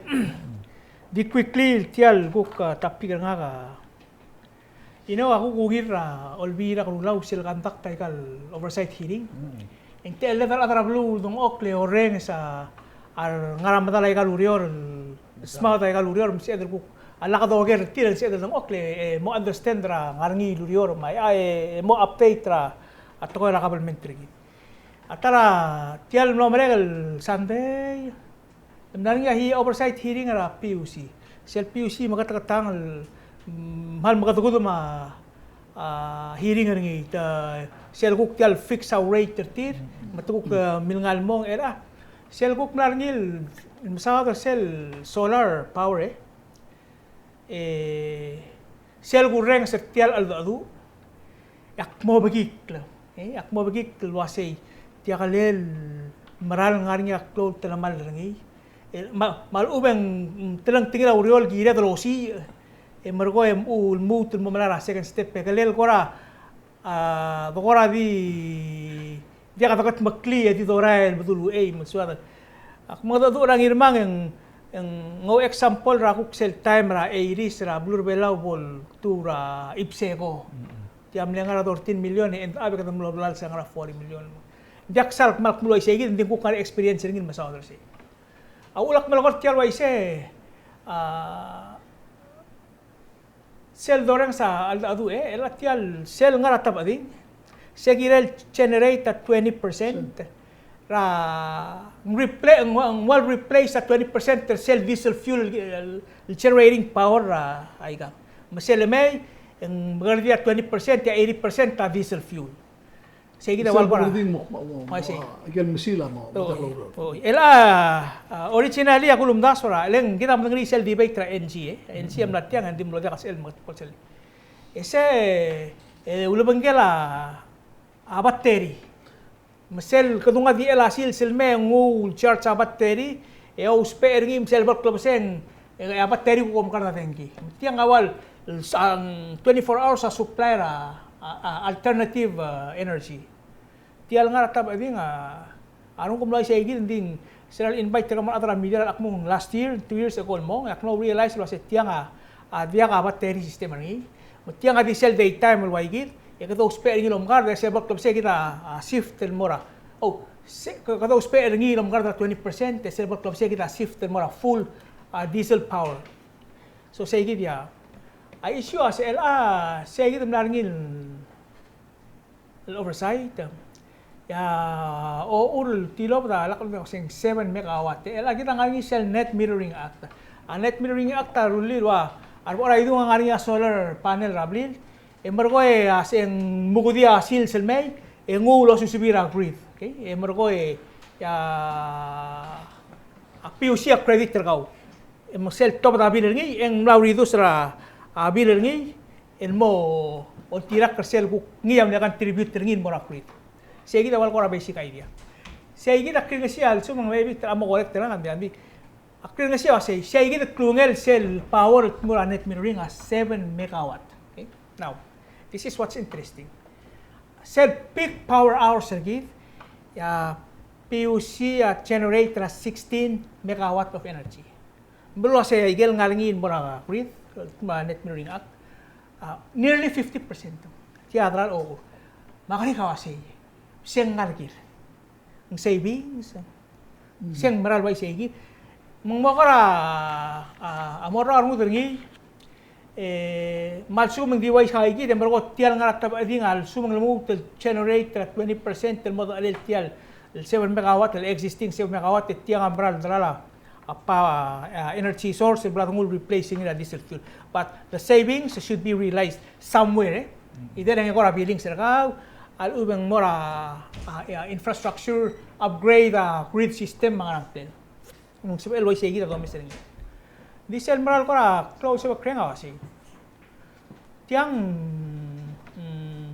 Di quickly, tia el kuk, uh, topic er ngak a, you know, a kuk ungil er a Olbiil er a Kelulau sel conduct aika el oversight hearing. E ng techelled a rechad er a beluu el dengchokl e orrenges a, a re ngar er a medal aika el ureor, el smaod aika el ureor, me sebeched el kuk a lak doker er tir el sebeched el dengchokl e, e mo understand er a ngar er ngii el ureor me a, e, e mo update er a, a tekoi er a government er kid. A ta er a tia el mlo merek el Sunday, e mla er ngii a he-, oversight hearing er a P U C. Sel P U C meketeketang el, mm, kmal mekedekudem a, a hearing er ngii. Te, sel kuk tia el fix a rate er tir, me te kuk, e, milengai el mong er a. Sel kuk mla er ngii el mesaod er sel solar power, e. E, sel kurrenges er tia el cheldecheduch, e ak mo bekikl, e, ak mo bekikl el uasei, tia kele el mera el ngar er ngii a klou el telemall er ngii. E, me a, me a lechub e ng telengtengil a ureor el kired el osiik, e merekong e mechuu el lmuut el mo melai er a second step, e kele el kora a, de kora di, diak dekedmeklii e di dorael el bedul uchei, me ng soad. Ak mengedecheduch er a Ngirmang e ng, e ng ou example er a kuk sel taem er a eighties er a beluu er a Belau bo ltuu er a IPSECO. Tia mle ngar er a thirteen million, e end up e kede mlo blals e ngar er a forty million. Ng diak sal kmal kmo uaisei kid, ng di kuk ngar er a experience er ngii el mesaod er sei. A uchul ak melekoi er tia el uaisei, a, sel dorrenges a cheldecheduch, e, el a tia el sel ngar er a tebecheding, se kirel generate a twenty percent er a, ng repla-, ng, ng ua replace a twenty percent er sel diesel fuel el, el generating power er a, aika. Me sel lemei, ng mekerdii a twenty percent, e a eighty percent a diesel fuel. Sei kid a ua el kora. Sei. Aike el mesil a mo, mo, el a, a, originally a kulemdasu er a, e le ng kid a medengelii sel debate er a N G, e. N G a mla tiang, e ng di mlo diak a sel, me kede kol sel. E se, e, ulebengkel a, a battery. Me sel kede nguu a di el a sils el mei e nguu el charge a battery, e ousbech er ngii me sel bo el klebesei e ng, e, a battery a kuk omekard a dengki. Tiang a ua el, a, twenty-four hours a supply er a, a, a alternative, a, energy. Tia el ngar er a tebecheding a, a renguk el mlo uaisei kid, ng di sel invite er kemam el chad er a media el chad el mong last year, two years ago el mong, e ak mlo realize el uasei tiang a, a diak a battery system er ngii. Me tiang a di sel daytime el uai kid, e kede ousbech er ngii el omekard, e sel bo el klebesei kid a, a shift el mo er a. Oh, se, ke-, kede ousbech er ngii el omekard er a twenty percent, e sel bo el klebesei kid a shift el mo er a full, a, diesel power. So sei kid a. A issue a sel a, sei kid a mla er ngii el el oversight. Ia, ochur el tilobed a lak el mei a oseng seven megawatt. E le kid a ngar er ngii sel Net Metering Act. A Net Metering Act a rullii el ua, a rebo er a idung a ngar er ngii a solar panel er a blil, e merekong e a se ng mukudii a sils el mei, e nguu el osusebii er a grid. Okay? E merekong e, ia, a P U C a credit er kau. E me sel tobed a bill er ngii, e ng mla reduce er a, a bill er ngii, el mo oltirakl er sel kuk ngii a mle contribute er ngii el mo er a grid. Sei kid a ua el kora basic idea. Sei kid a kirengesii a lsekum ng maybe te mo correct er ngak, ng di, ng di. A kirengesii a sei, sei kid a klungel sel power el mo er a Net Metering a seven megawatt. Okay? Now, this is what's interesting. Sel peak power hours er kid, a P U C a generate er a sixteen megawatt of energy. Ng beluu a sei a ikel ngar er ngii el mo er a grid, me a Net Metering Act, a, nearly fifty percent. Tia a delal ochur. Me a kerik a uasei, se ng ngar er kid. Ng savings, se ng mera el uaisei kid. Me ng mo kora, a, a mo er a rengud er ngii, e, me a lsekum ng di uaisei kid, e merekong tia el ngar er a tebecheding a lsekum ng lmuut el generate er a twenty percent el mo dechelel tia el seven megawatt, el existing seven megawatt, e tiang a mera el delal a a pa, a, energy source el bla denguu el replace er ngii er a diesel fuel. But the savings should be realized somewhere, e. Either e ng kora billings er kau, a lechub e ng mo er a, a, a, infrastructure upgrade, a grid system me a ngerang tel. Ng sebechel el uaisei kid a domes er ngii. Di sel mera el kora klou el sebechek er ngii a uasei. Tiang, mm,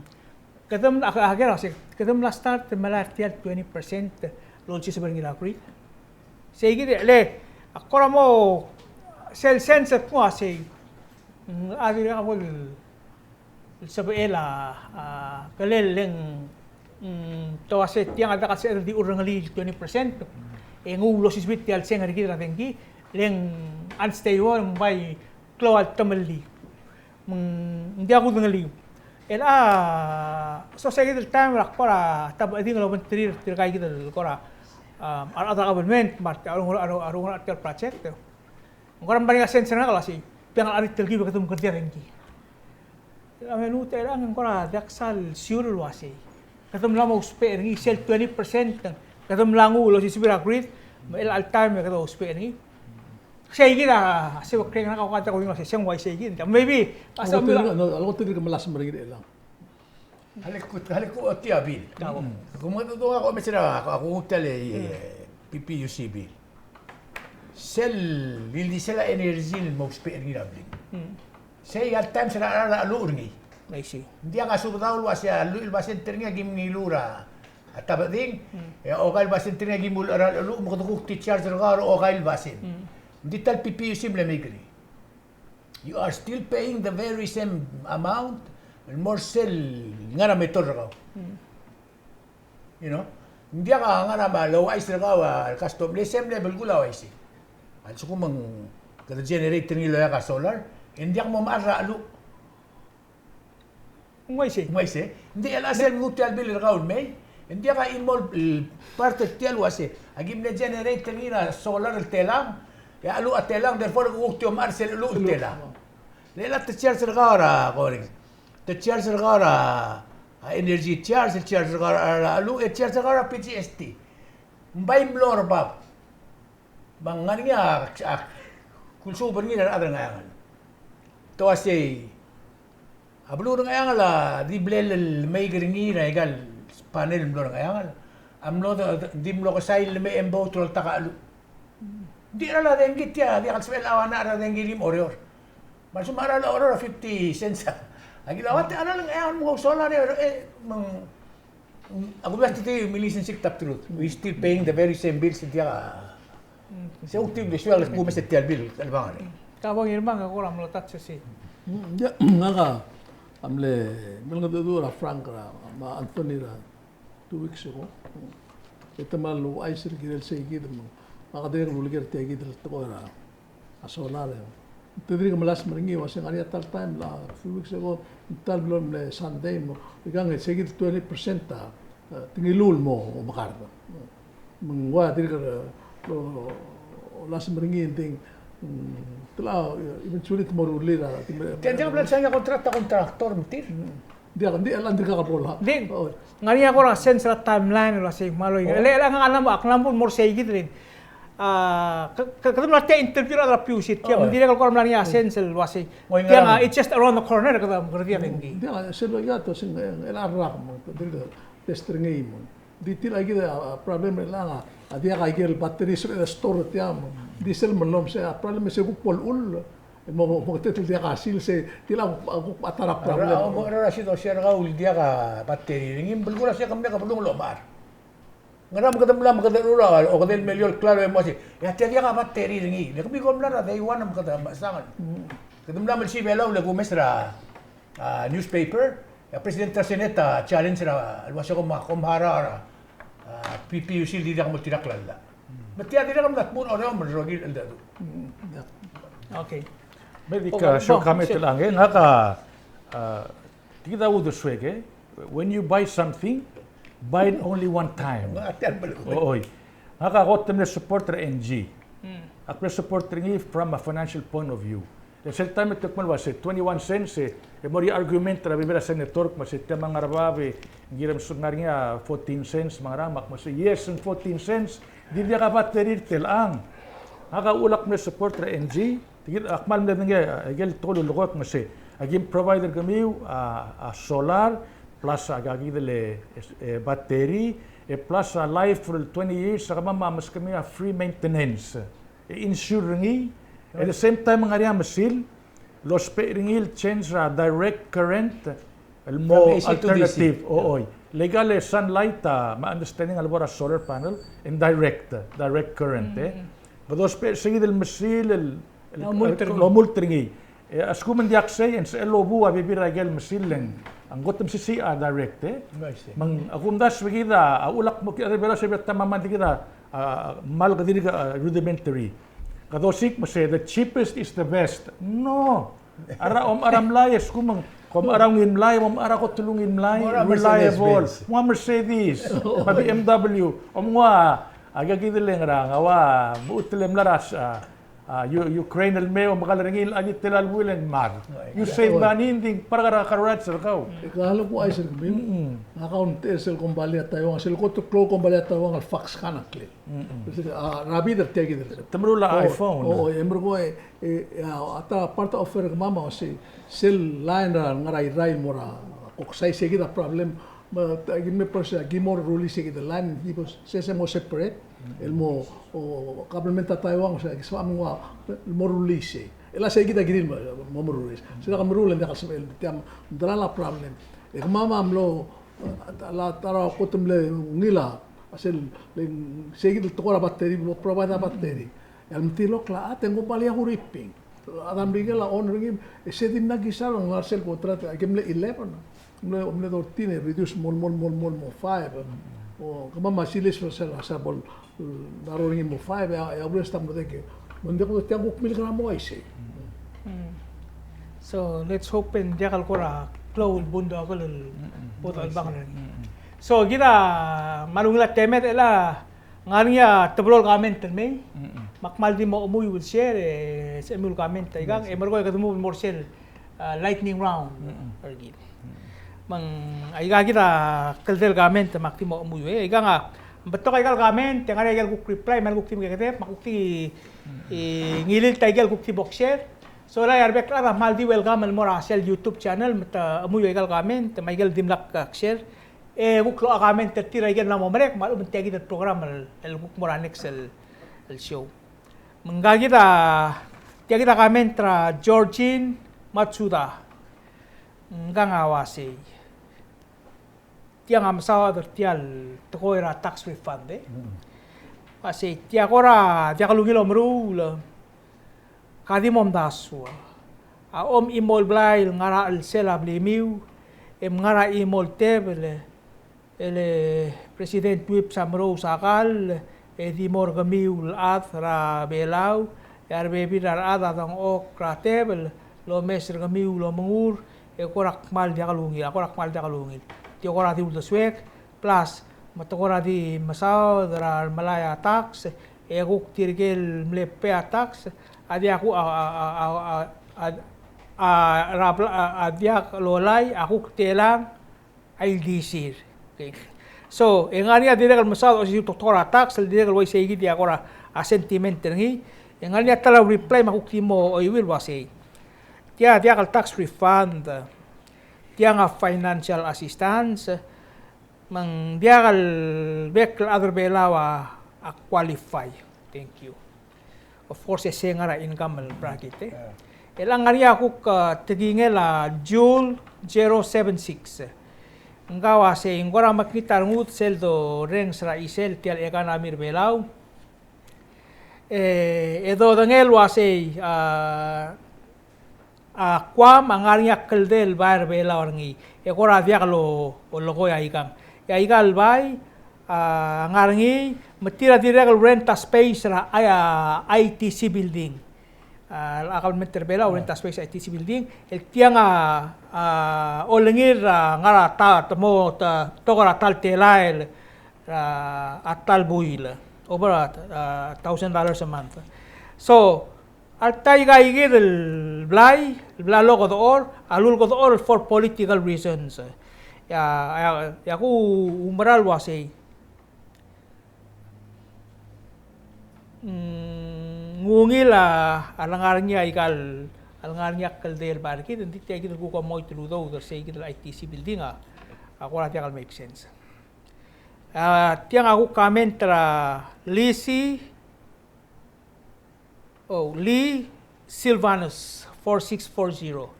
kede mla, a, a, kede mla start el melai er tia el twenty percent el olsiseb er ngii er a grid. Sei kid e le, a kora mo sel sense el kmo a sei, mm, a dirrek a bo el sebechel a, a, kelel e ng, mm, te uasei tiang a diak a sebeched el di urrengelii el twenty percent. E nguu el osisiu er tia el seng er kid er a dengki, le ng unstable, ng bai klou a temellii. Me ng diak kudengeliu. El a, so sei kid el taem er a kora tabeding el obengterir tirka kid el kora, um, a rechad er a government, me a rechad er a, a rechad er a project. Ng kora mla er ngii a sense er ngak el uasei, bang a rechad er a telkib e kede mekera dengki. A me ng ua, e ng kora diak sal sure el uasei kede mla mo ousbech er ngii sel twenty percent, kede mla nguu el osisiu er a grid, me chelecha el taem e kede ousbech er ngii. Sei kid a, sei kid a, kora diak kudengei el uasei, sei ng uaisei kid. Maybe, a se, a leko te dirk melasem er ngii er chelechang. A leko, a leko tia bill. Kau. Kom ngar er a, ko mesa er a, ko, ko tia el, e, P P U C bill. Sel, ildisel a energy el mo ousbech er ngii er a blik. Sei a taem se er a, er a, er a cheluch er ngii. I see. Ng diak a subedau el uasei a lluich el basent er ngii a kim ngiluu er a tabeding, e a okai el basent er ngii a kim ulechar er a cheluch, me kede kuk di charge er kau er a okai el basent. Ng di ta el P P U C mle make er ngii. You are still paying the very same amount el mo er sel ngar er a meter er kau. You know? Ng diak a ngar er a me a louchais er kau el custom, le sel mle belkul a uaisei. A lsekum ng kede generate er ngii el oeak a solar, e ng diak mo mechar er a cheluch. Ng uaisei. Ng uaisei. Ng di chelecha sel nguu tia el bill er kau el mei, e ng diak a chimo el part er tia el uasei a kim mle generate er ngii er a solar el telang, e a cheluch a telang, therefore kuk di omechar sel cheluch el telang. Le chelecha te charge er kau er a, ko er ngii, te charge er kau er a, a energy charge, te charge er kau er a cheluch, e te charge er kau er a P G S T. Ng bai mlo er bab. Me ng ngar er ngii a, a kulsuub er ngii er a rechad er a Ngcheangel. Te uasei a beluu er a Ngcheangel a di blal el make er ngii er aika el panel el mlo er a Ngcheangel a mlo de, de, di mlo kesai el mei e mbo ulterekokl a cheluch. Ng di cheral a dengki tia, diak el sebechel a uaisei er a dengki el kim Oreor. Me a lsekum a cheral a Oreor a fifty cents a kilowatt, a cheral a Ngcheangel me ng solar e, e, me ng A kumes er tia el relationship, tap truth. We still paying the very same bills, tia. Se ultim de sual kumes er tia el bill, el bang. Ka bo Ngirmang, ka kora mlo touch er sei. Mm, ia, ngak a mle, mle mengedecheduch er a Frank er a, me a Anthony er a two weeks ago. E te mle ouchais er a kirel sei kid me, me kede dirrek el uleker tia kid el tekoi er a a solar e. Te dirk melasem er ngii, uase ng ngar er ngii a ta el taem el a few weeks ago, ta el blo mle Sunday mo, ikang e se kid el twenty percent a, a, te ngiluu el mo, mo mekard. Me ng ua dirk, e, lo, lo, lasem er ngii, ng di, mm, te locha, eventually te mo rullii a, te me, te, te, te, contract, contractor, me tir. Mm. Diak, ng di, ng di kuk bo el. Ng di, ng ngar er ngii a kora sense er a timeline el uasei, me a loi. Oh. Le, le, ngak a mla mo, ak mla mo er sei kid el. A, ke, ke, kede mla er tia el interview er a PUC, tia, oh, me ng dirrek el kora mla er ngii a sense el uasei. Oi, tiang, a, it's just around the corner, kede, kede tia, mm, ng di. Diak, sel loia te uasei, e, el a rak mo, te dirk test er ngii mo. Di tia kid a, a, problem er chelechang a, a diak a ikel battery se el store tiang mo. Di sel me lom se, a problem se kuk bo lechull. E mo, mo, mo ketetel diak a sils e, tia kuk, kuk a ta er a problem. Mo er a, mo er a sidosia er kau el diak a battery er ngii, belkul a se kemiu a beluu el omechar. Ngera me kede mla me kede rura, o kede meliou el klalo e mo se, e a tia diak a battery er ngii. Le kemiu kom mla er a day one me kede mechesang. Mm. Kede mla me lsibel a, le kumes er a, a, newspaper, e a president er a Senate a challenge er a, el uase kom, kom harau er a, a, PPUC el di diak mo oltirakl a llach. Me tia dirrek el mla tmuu er a Oreor me a rokui el cheldecheduch. Okay. Me dik a short comment el ngak a, a, tia kid a uldesuek e. When you buy something, buy it only one time. Oi. Ngak a kot el mle support er a Engie. Ak mle support er ngii from a financial point of view. E sel taem e te kmo el uase twenty-one cents e, e mo er ngii a argument er a bebil er a senator el kmo se tia me a ngar er a bab e ng kirem se ngar er ngii a fourteen cents me a ngerang, me ak kmo se yes, ng fourteen cents, di diak a battery er chelechang. Ngak a uchul ak mle support er a Engie, tia kid a kmal mle dengei a ikel tekoi el lolekoi el kmo se aki provide er kemiu a, a solar plus a, a kid el, e, e, battery, e plus a life for twenty years, a kemam a meskemiu a free maintenance. E insure er ngii, at the same time ng ngar er ngii a mesil el ousbech er ngii el change er a direct current el mo alternative. Oi. Le ikal sunlight a, my understanding a lebo er a solar panel, e ng direct, direct current, e. Kede ousbech er se kid el mesil el, el, el omult er ngii. E a lsekum ng diak sei, e ng sebechel el obu a bebil er a ikel mesil e ng, ng kot el mesisiich a direct, e. Me ng, a kumdasu e kid a, a uchul ak mo, kid a Belau se beta mamang di kid a, A, kmal kede di, a, rudimentary. Kede osiik me se the cheapest is the best. No. A ra, om, a ra mlai e skuul me ng, kom a ra ungil mlai, om a ra kot el ungil mlai, reliable. Ng ua Mercedes, me a B M W. Om ng ua, a, kid el ngerang, a ua, me a utel e mla er a, a, U-, Ukraine el me, om kal er ngii, a di tela el buil e ng mad. You save money, ng di ng par kar a garage er kau. E kau a kuk uaisei er kemiu. Ngak a ungil sel kombalii a Taiwan, sel kot el klou el kombalii a Taiwan el Foxconn a ngklel. A, er a bid er tia kid el. Te meruul a iPhone. O, e merekong e, e, a, a ta part of er kemam a se, sel line er a ngar er a Irrai el mo er a, koksai se kid a problem, me, ta, ki me por se, ki mo rullii se kid el line, ki bo, se, se mo separate, el mo, o, government er a Taiwan, se, ki sebecham el mo rullii se. El a se kid a kirir el mo, mo rullii. Se kid a meruul e ng diak el sebechel, tia, ng delal a problem. E kemam a mlo, a, a, a, ta er a kot el mle ungil a, a sel, le, se kid el tekoi er a battery, mo provide a battery. E a le metilokl a, a, te ng kombalii a Huriping. A Adam Riegel a owner er ngii, e se dimlak kisal, ng ngar sel contract, a ke mle eleven. Mle, mle thirteen, e reduce mo, mo, mo, mo, mo five. O, kemam a silis er sel, sel bo, e, a role er ngii mo five, e a, e a ureor e ng mlo deke. Me ng diak, tiang kuk milk er a mo uaisei. So, let's hope e ng diak el kora klou el bundokel el bo el bang er ngii. So, kid a kmal ungil a temed el a ngar er ngii a teblo el comment el mei. Me ak kmal di mo chemuiu el share, e, se chemuiu el comment aikang, e merekong e kede move el mo er sel, a, lightning round er kid. Me ng aika kid a kldei el comment me ak di mo chemuiu, e. Aikang a, ng betok aika el comment, e ngar er ngii aika el kuk reply, me a kuk di mekekedeb, me a kuk di, e, ngililt aika el kuk di bo share. So, el a rebek el chad a kmal di welcome el mo er a sel YouTube channel, me te chemuiu aika el comment, me aika el dimlak, a, share. E kuk locha comment er tir aike el mla mo merek, me a lechub e ng tia kid el program el, el kuk mo er a next el, el show. Me ngka kid a, tia kid a comment er a Georgine Matsuda. Ngkang a uasei. Tiang a mesaod er tia el tekoi er a tax refund, e. Uasei, tia kora diak lungil omeruul, ka di mo omdasu. A chimo el blai el ngar er a chelsel a blimiu, e ng ngar er a chimo el tebel, e le President Whipps a merous a kall, e di mo er kemiu el chad er a Belau, e a rebebil er a rechad a dengchokl er a tebel el omes er kemiu el omengur, e kora kmal diak lungil, a kora kmal diak lungil. Tia kora di uldesuek, plus, me te kora di mesaod er a remelai a tax, e kuk tirke el mle pay a tax, a diak ku, a, a, a diak lolai, a kuk telang a ildisir. Okay. So, e ngar er ngii a dirrek el mesaod a osisiu el tekoi er a tax, el dirrek el uaisei kid a kora, a, sentiment er ngii. E ngar er ngii a ta el reply me a kuk di mo chuieuii el uasei. Tia diak el tax refund, tiang a financial assistance, me ng diak el bek el chad er a Belau a, a qualify. Thank you. Of course, e se ngar er a income el bracket, e. E le ng ngar er ngii a kuk, a, tekingel a Jul zero seven six. Ngka a uasei, ng kora mekngit a rengud sel dorrenges er a chisel tia el economy er a Belau. E, e dodengei el uasei, a, a Guam a ngar er ngii a kldei el bai er a Belau er ngii, e kora diak lo, olekoi aikang. E aika el bai, a, ngar er ngii, me tir a dirrek el rent a space er a, a, ITC building. A, a government er a Belau a rent a space er a ITC building, el tiang a, a, olengir, a, ngar er a ta, te mo, te, tekoi er a ta el telael, a, a ta el buil, over a, a thousand dollars a month. So, alta aika kid el blai, el bla lokedechor, a lulekedechor el for political reasons. E a, e a, e a kuumerang el uasei. Mm, ng ungil a, a lengar er ngii aika el, a lengar er ngii a kldei el bai er kid, ng di tia kid el kuk omoit el udoud er sei kid el ITC building a, a kora diak el make sense. A, tiang a kuk comment er a Lisi, Oh, Lee Silvanus, four six four zero.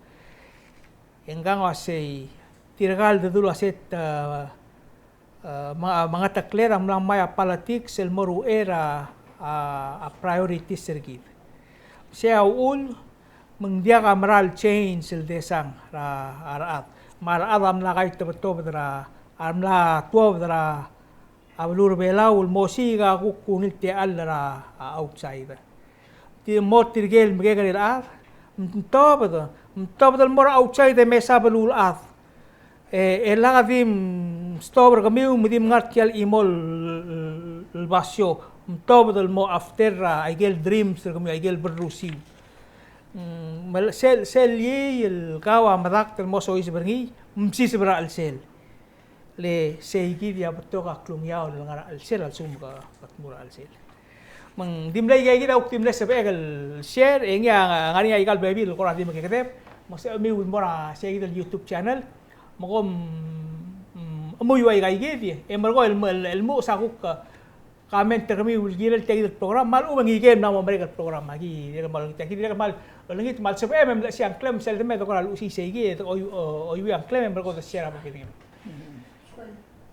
E ngkang a uasei, tirka el dedu el uasei, a, a, me, mengetekled a mla ngmai a politics el mo er a uchei er a, a, a priorities er kid. Sei a uchul, me ng diak a mera el change el desang er a, a rechad. Me a rechad a mla kaitebetobed er a, a mla tuobed er a, a beluu er a Belau el mo osiik a kuk ungil techall er a, a, outside. Di mo tirke el mekekerei el chad, mtobed, mtobed el mo er a outside e mesa beluulechad. E, e lak di mstop er kemiu me di mngar tia el chimo el, el, el basio, mtobed el mo after er a ikel dreams er kemiu, ikel berrusiu. Mm, me sel, sel iei el kau a medakt el mo soiseb er ngii, msiseb er a chelsel. Le seikid a betok a klungiaol el ngar er a chelsel a lsekum ke, ke tmuu er a chelsel. Me ng di mle ikaikid a kuk di mle sebechek el share, e ngii a ngar er ngii a ikal bebil el kora di mekekedeb, me sebechemiu el mo er a seikid el YouTube channel, me kom, mm, chemuiu a ikaikid, e merekong el, el, el mo sa kuk, eh, comment er kemiu el kirel tia kid el program, me a lechub e ng ikel mla mo merek el program, aki dirrek el kmal olengit, aki dirrek el kmal olengit, me a lsebechem e mle sia ngklem, sel demed e kora luchesii seikid, e, o, o, oiuii a ngklem, e merekong de share a bo kirem.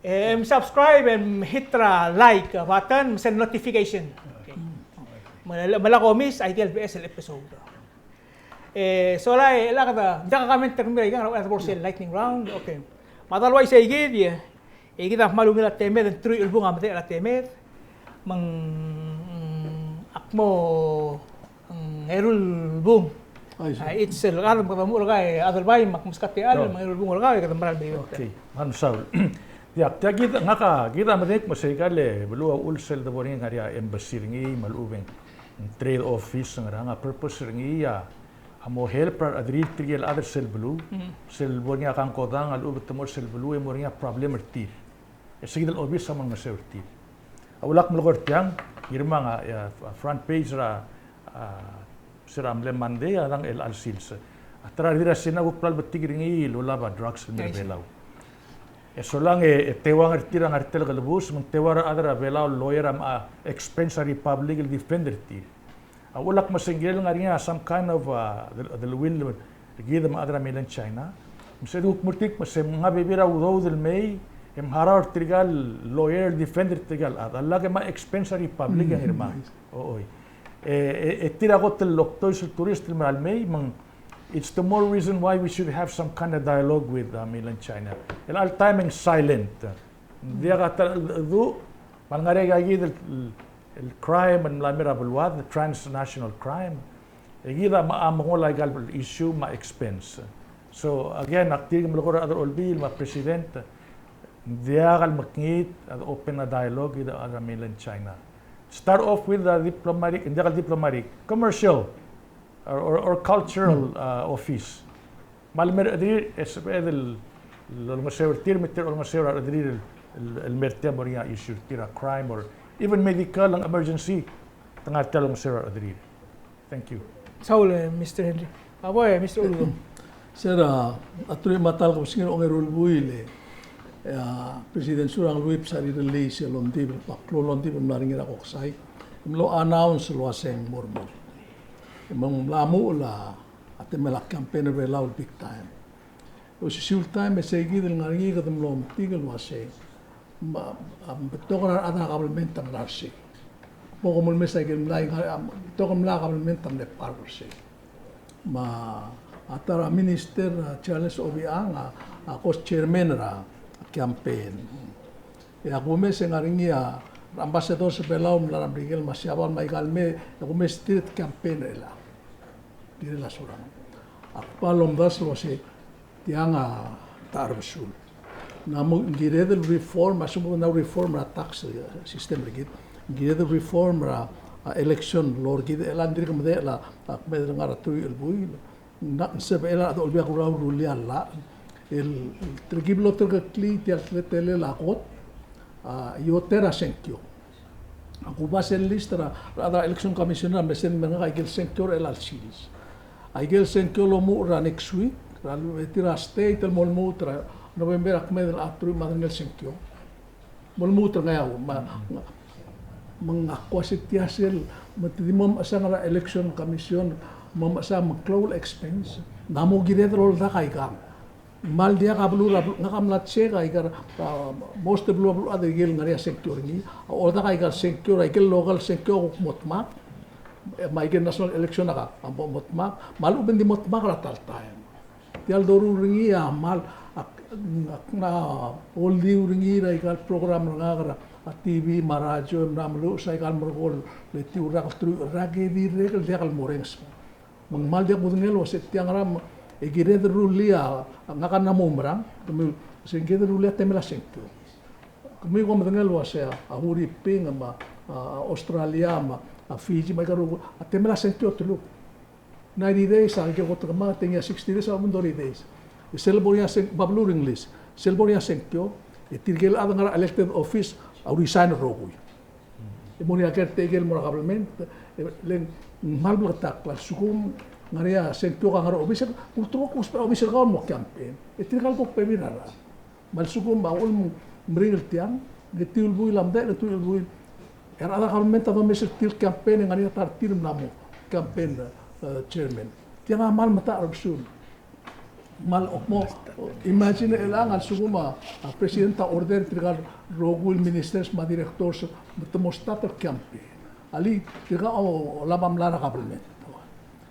E, em subscribe, em hit er a like button, me sel notification. Okay. Me, me lak omiss a ikel beches el episode. E, sola e, lak de, ng diak a comment er kemiu er a ikang, er a bo er sel lightning round. Okay. Me a ta el uaisei kid, e, e kid a kmal ungil a temed, ng teruich el bung a medechel a temed. Me ng, ak mo, mm, eru el bung. Ai, sir. A, it's el kar me kede mo er kau e Adelbai, me ak meskau a techall, me ng eru el bung er kau e kede mera el mei. Okay, me ng saul. Diak, tia kid, ngak a, kid a medengei me se ikal beluu a uchul sel debo er ngii e ngar er ngii a embassy er ngii, me a lechub e ng trade office, ngerang a purpose er ngii a, a mo help er a rechederir tirke el chad er sel beluu, sel bo er ngii a kangkodang a lechub e te mo er sel beluu e mo er ngii a problem er tir. E se kid el obis a mo olengeseu er tir. A ulak melekoi er tiang, ngirmang a, a, front page er a, a, se er a mle Monday, a dang el chelecha el sils. A ta er a rechederir a Sina a kuk bla lebetik er ngii el olab a drugs el mei er a Belau. E solang e, e teuang er tir a ngar er tia el kelebus, me ng teuang er a rechad er a Belau el lawyer a, a expense a republic el defend er tir. A ulak me se ng kirel ngar er ngii a some kind of, uh, del, deleuill er kid me a chad er a mainland China. Me se di kuk mo er tir me se ng ngar er a bebil er a udoud el mei, e mharau er tirka el lawyer el defend er tirka el chad. A lak e me a expense a republic a ngirmang. Oi. E, e, e tir a kot el oktois el tourist el mera el mei, me ng, it's the more reason why we should have some kind of dialogue with, uh, mainland China. El all time e ng silent. Diak a ta el du, me a lengar er ngii a kid el, el crime el mla mei er a beluad, the transnational crime. E kid a, a mengola ikal issue me a expense. So again, ak dirk melekoi er a rechad er a Olbiil me a president, ng diak el mekngit a de open a dialogue er a mainland China. Start off with a diplomatic, ng diak el diplomatic, commercial or, or, or cultural, uh, office. Me a le mei er a rechederir, e sebeched el olengeseu er tir, me tir olengeseu er a rechederir el, el, el mei er tia el mo er ngii a issue er tir a crime or even medical and emergency, te ngar tia el olengeseu er a rechederir. Thank you. Saul, e, Mister Henry. A bo, e, Mister Uludong. Sir, a, a teruich me a ta el kebesengil a ongeru el buil e, e a President Surangel Whipps a rirellii sel ongdibel, a klou el ongdibel el mla er ngii er a koksai, e mlo announce el uasei ng mo remurt. Me ng mla muchel a temel a campaign er a Belau el big time. Osisiu el taem e sei kid el ngar er ngii kede mlo metik el uasei, me a, a betok er a rechad er a kabelment a ngera er sei. Bo kom ulemes a ikel mlai, a betok el mlai a kabelment a mle part er sei. Me a ta er a minister, a, Charles Obichang a, a ko chairman er a campaign. E a kumes e ng ngar er ngii a ambassadors er a Belau el mla er a Merikel me a Siabal me aika el mei, e kumes tir e te campaign er chelechang. Kirel a Surangel. Ak kmal omdasu el uasei tiang a ta er a besul. Ng mo kired el reform, a lsekum ng mo reform er a tax, e, system er kid, ng kired el reform er a, a, election law er kid, e le ng dirk medechel a, a, kmeed el ngar er a teruich el buil. Ng sebechel a rechad er a Olbiil a kuk rullii a llach el, el telkib el oterekeklii tia el teletelel a kot, a, ioter a sengkio. A kuba sel list er a, er a election commissioner a mle send el mer ngak a ikel sengkio er chelecha el sils. A ikel sengkio el omuchel er a next week, er a lechub e tir a state el mo lmuut er a November a kmeed el teruich me a edei el sengkio. Mo lmuut er ngii a, me, me, me ngak a kuk uasei tia sel, me te di mo mechesang er a election commission, mo mechesang me klou el expense. Ng mo kired el oldak aikang. Me ng diak a beluu er a, ngak a mla check aika, a, most er a beluu, a beluu a di ikel ngar er ngii a sengkio er ngii. A oldak aika el sengkio, aike el local sengkio a kuk mo dmak. Me aike el national election a ka, a mo, mo dmak. Me a lechub e ng di mo dmak er a ta el taem. Tia el doruul er ngii a kmal, ak, ak mla oldiu er ngii er aika el program er ngak er a, a T V me a radio, e mla meluches a ikal merekong el etiu el rak el truich el rak e dirrek el diak el morrenges. Me ng kmal diak kudengei el uase tiang er a, e kired el rullii a, ngak a mla mo oumerang, kemiu, se ng kired el rullii a temel a sengkio. Kemiu kom medengei el uase a, a Huriping me a, a Australia me a Fiji me a ikal rokui, a temel a sengkio a teluk. Ninety days a, aike el kot el kemanget, e ngii a sixty days a, mo thirty days. E sel bo er ngii a seng-, ba beluu er a English. Sel bo er ngii a sengkio, e tirke el chad el ngar er a elected office a resign el rokui. E mo er ngii a caretaker el mo er a government, e le ng kmal bleketakl a lsekum ng ngar er ngii a sengkio, ke ngar er a obis, ulterekokl el ousbech a obis er kau el mo campaign. E tirka el kuk bebil er a rechad. Me a lsekum a uchul me ng meringel tiang, e tia el buil a medechel, e tia el buil. E a rechad er a government a domes er tir el campaign, e ng ngar er ngii a ta er tir el mla mo campaign, eh, chairman. Tiang a kmal metach er a bsur. Kmal, mo, imagine er chelechang a lsekum a, a president a order er tirka el rokui el ministers me a directors me te mo start el campaign. Alii, tirka a olab a mla er a government.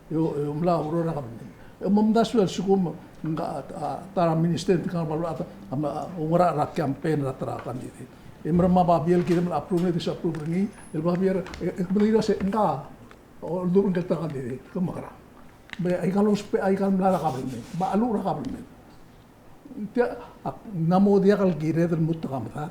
E, e mla oureor er a government. E momdasu el lsekum ng, a, a, ta er a minister, tirka el bla, a, a, a, oungerachel er a campaign er a ta er a candidate. E mereng me a babier el kirem el approve, disapprove er ngii, el babier, e, e, kede medengei el uase, ngka, oldurech ngike el ta er a candidate, ke mekerang. Me aika el ousbech, aika el mla er a government, me a cheluch er a government. Tia, ak, ng mla mo diak el kired el lmuut a medad.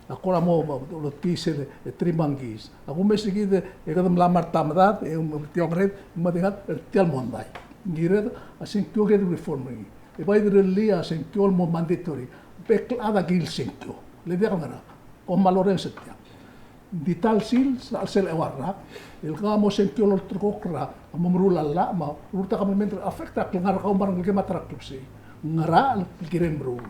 Ak kora mo, mo, lotkii sel, e, three monkeys. Ak omes er kid e kede mla mart a medad, e, um, tia ongered, me a di ngar er tia el mondai. Ng kired a sengkio, kired el reform er ngii. E bai de rullii a sengkio el mo mandatory. Bek el chad a kirel sengkio. Le diak el ngerang. Kom kmal orrenges er tiang. Ng di ta el sils, sel, sel eua el rak, el kau a mo sengkio el olterekokl er a, a mo meruul a llach, me a rurt a kabelment el affect er a klengar er kau me a rengelekem me a ta er a klebesei. Ngerachel el kirem el meruul.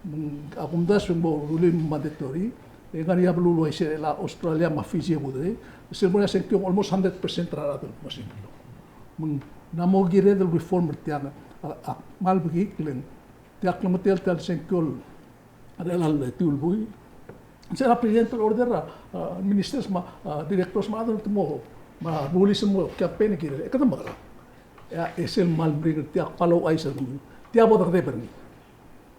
Me ng, a kumdasu e ng mo rullii el mandatory, e ngar er ngii a beluu el uaisei el Australia me a Fiji e kudengei, sel mo er ngii a sengkio almost hundred percent er a rechad el mo sengkio. Me ng mla mo kired el reform er tiang, a, a kmal bekikl e ng, tia klemengetel tia el sengkio el er chelecha el tiu el buil. Sel a president el order er a, a, ministers me a, a, directors me a chad el te mo, me a bulis el mo campaign e kirel, e kede mekerang. E a, e sel kmal meringel er tia, kmal ouchais er kemiu. Tia bo dekedeb er ngii.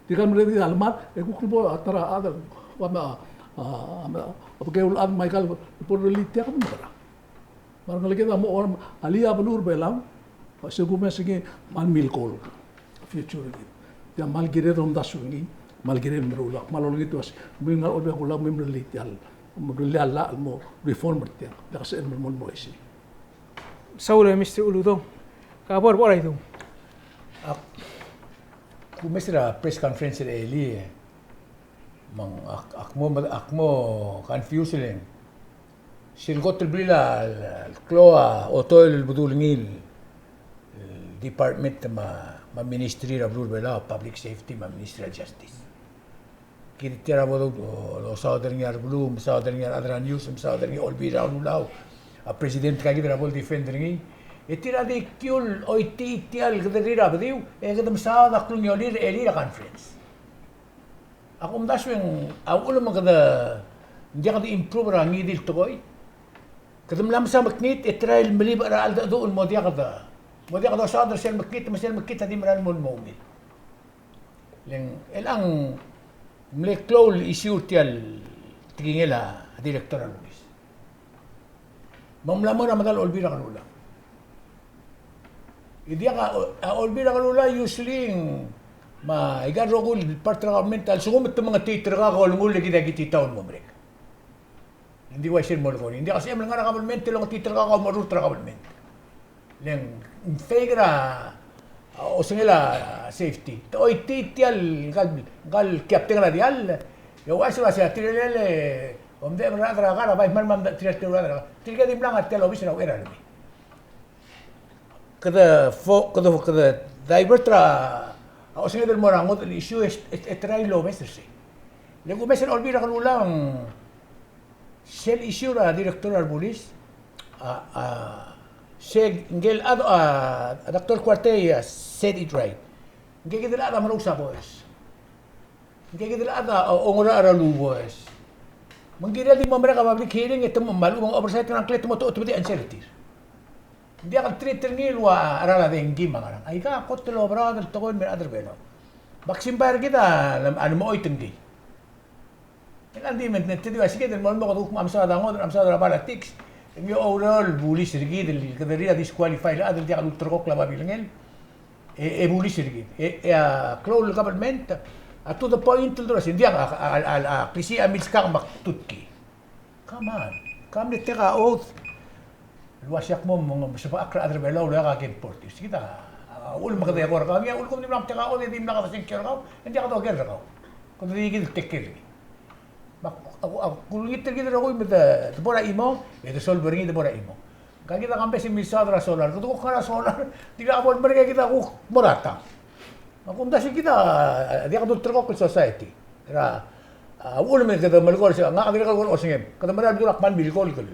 Tirka el mle di a lemad, e kuk bo a ta er a chad, a, a, a, a, a, bekeul chad me aika el bo rullii tia, kede mekerang. Me a rengeleked a mo, alii a beluu er a Belau, a se kumes er ngii, kmal milkol future er kid. Tia kmal kired el omdasu er ngii, kmal kired el meruul, ak kmal olengit el uase, me ng ngar er a Olbiil er a Kelulau me mrullii tia el, mrullii a llach el mo reform er tiang, diak sel mo, mo, mo uaisei. Saul, e Mister Uludong. Ka bo er a bo er a idung. Ak kumes er a press conference er a elii, e. Me ng ak, ak mo, ak mo confuse el ng. Sel kot el blil a, el klou a otoel el bedul ngii el, el department me a, me a ministry er a beluu er a Belau, public safety me a Ministry of Justice. Kid tia er a bo do, o, dosaod er ngii a rebeluu, mesaod er ngii a rechad er a news, mesaod er ngii a Olbiil er a Kelulau. A president, ka kid er a bo ledefend er ngii. E tir a di kiul oitii tia el kederir a bediu, e kede mesaod a klungiolir er a elii er a conference. Ak omdasu e ng, a uchul me kede, ng diak de improve er a ngii di el tekoi. Kede mla mesa mekngit, e try el melibech er a cheldecheduch el mo diak de, mo diak dosaod er sel mekngit, me sel mekngit a di mera el mo, mo ungil. Le ng, chelechang mle klou el issue er tia el tekingel a director er a bulis. Me ng mla mo er a medal a Olbiil er a Kelulau. E diak a, a Olbiil er a Kelulau usually ng, me aika el rokui el part er a government a lsekum te mengetii er kau e olengull e kid a kititau el mo merek. Ng di uaisei el molekoi. Ng diak a sebechem el ngar er a government el ongetii er kau e mo rurt er a government. Le ng fake er a, a, osengel a safety. Te oitii tia el, ngka el, ngka el captain er a diall, e ouchais el uasei a tirelel, e, omdechem el rechad er a kar a bai kmal mla omdechem tirelel tirka el rechad er a kar. Tirke a di mla ngar er tia el obis er a uchei er a lemei. Kede fo-, kede, kede divert er a, a osenged el mo er a ngodech el issue e, e, e try el obes er sei. Le kumes er a Olbiil er a Kelulau, sel issue er a director er a bulis, a, a, se ngike el chad, a, a Doctor Kuartei, a, said it right. Ngike kid el chad a merous a boes. Ngike kid el chad a, a, oungerachel er a luboes. Me ng kirel di mo merek a public hearing e te mo, me a lechub e ng oversight er a ngklel e te mo, te mo di answer er tir. Ng diak el treat er ngii el ua cheral a dengki me a ngerang. Aika a kot el oberaod el tekoi el mei er a rechad er a Belau. Me ak simbai er kid a lem-, a lemechoit ngkei. Ng di me te di ua se kid el mo, mo kede kuk mesaod a ngodech, mesaod er a politics, e ng oureor el bulis er kid el kede di disqualify el chad el diak lulterekokl a babilngel, e, e bulis er kid. E, e a klou el government a to the point el dorasin, diak a, a, a, a, klisiich a milskak me a tutki. Come on. Come, le take a oath. El uase ak mo, mo, mo sebechakl er a rechad er a Belau el oeak a game politics. Kid a, a, uchul me kede eko er kau, ngii a uchul kom di mla take a oath e dimlak a sengkio er kau, e ng diak doker er kau. Kede di kid el take care er ngii. Me ak, ak, ak ulengit er kid el rokui me de, de bo er a chimong, e de solve er ngii de bo er a chimong. Ngka kid a kambes e milsaod er a solar, kede kuk ngar er a solar, di lak bo lemerek e kid a kuk mo er a tang. Me a kumdasu e kid a, a diak dulterekokl el society. Er a, a, uchul me kede melekoi er se, ngak a dirrek el ko er a osengem. Kede mera el beluu er a kmal milkolk el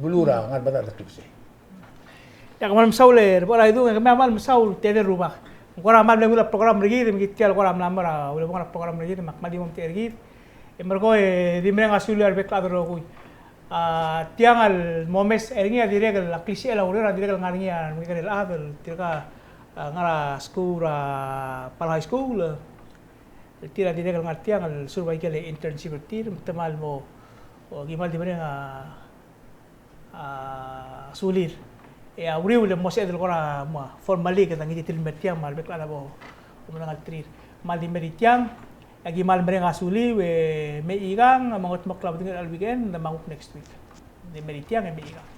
beluu er a ngar medal a klebesei. Ia, kmal mesaul e Rebechall Aidung, e kemiu a kmal mesaul, Teddy, el rubak. Ng kora kmal mle ungil a program er kid, me kid tia el kora mla mo er a ulebongel a program er kid, me ak kmal di mo omtechei er kid. E merekong e di mereng a sulir a rebek el chad el rokui. A, tiang el mo mes er ngii a dirrek el, a klisichel a ureor a dirrek el ngar er ngii a remekekerei el chad el tirka, a, ngar er a skuul er a Palau High School, e, el tir a dirrek el ngar tiang el serve a ikel internship er tir, me te kmal mo, o, ki kmal di mereng a, a, sulir. E a uriul e mo sebeched el kora mo formally kede ngii di tir el mer tiang me a rebek el chad a bo, bo mereng a leterir. Kmal di mer tiang, e aki kmal mereng a suliu, e mei ikang, me a ngetmokl a bedengir el weekend, me a kuk next week. Di mer tiang, e mei ikang.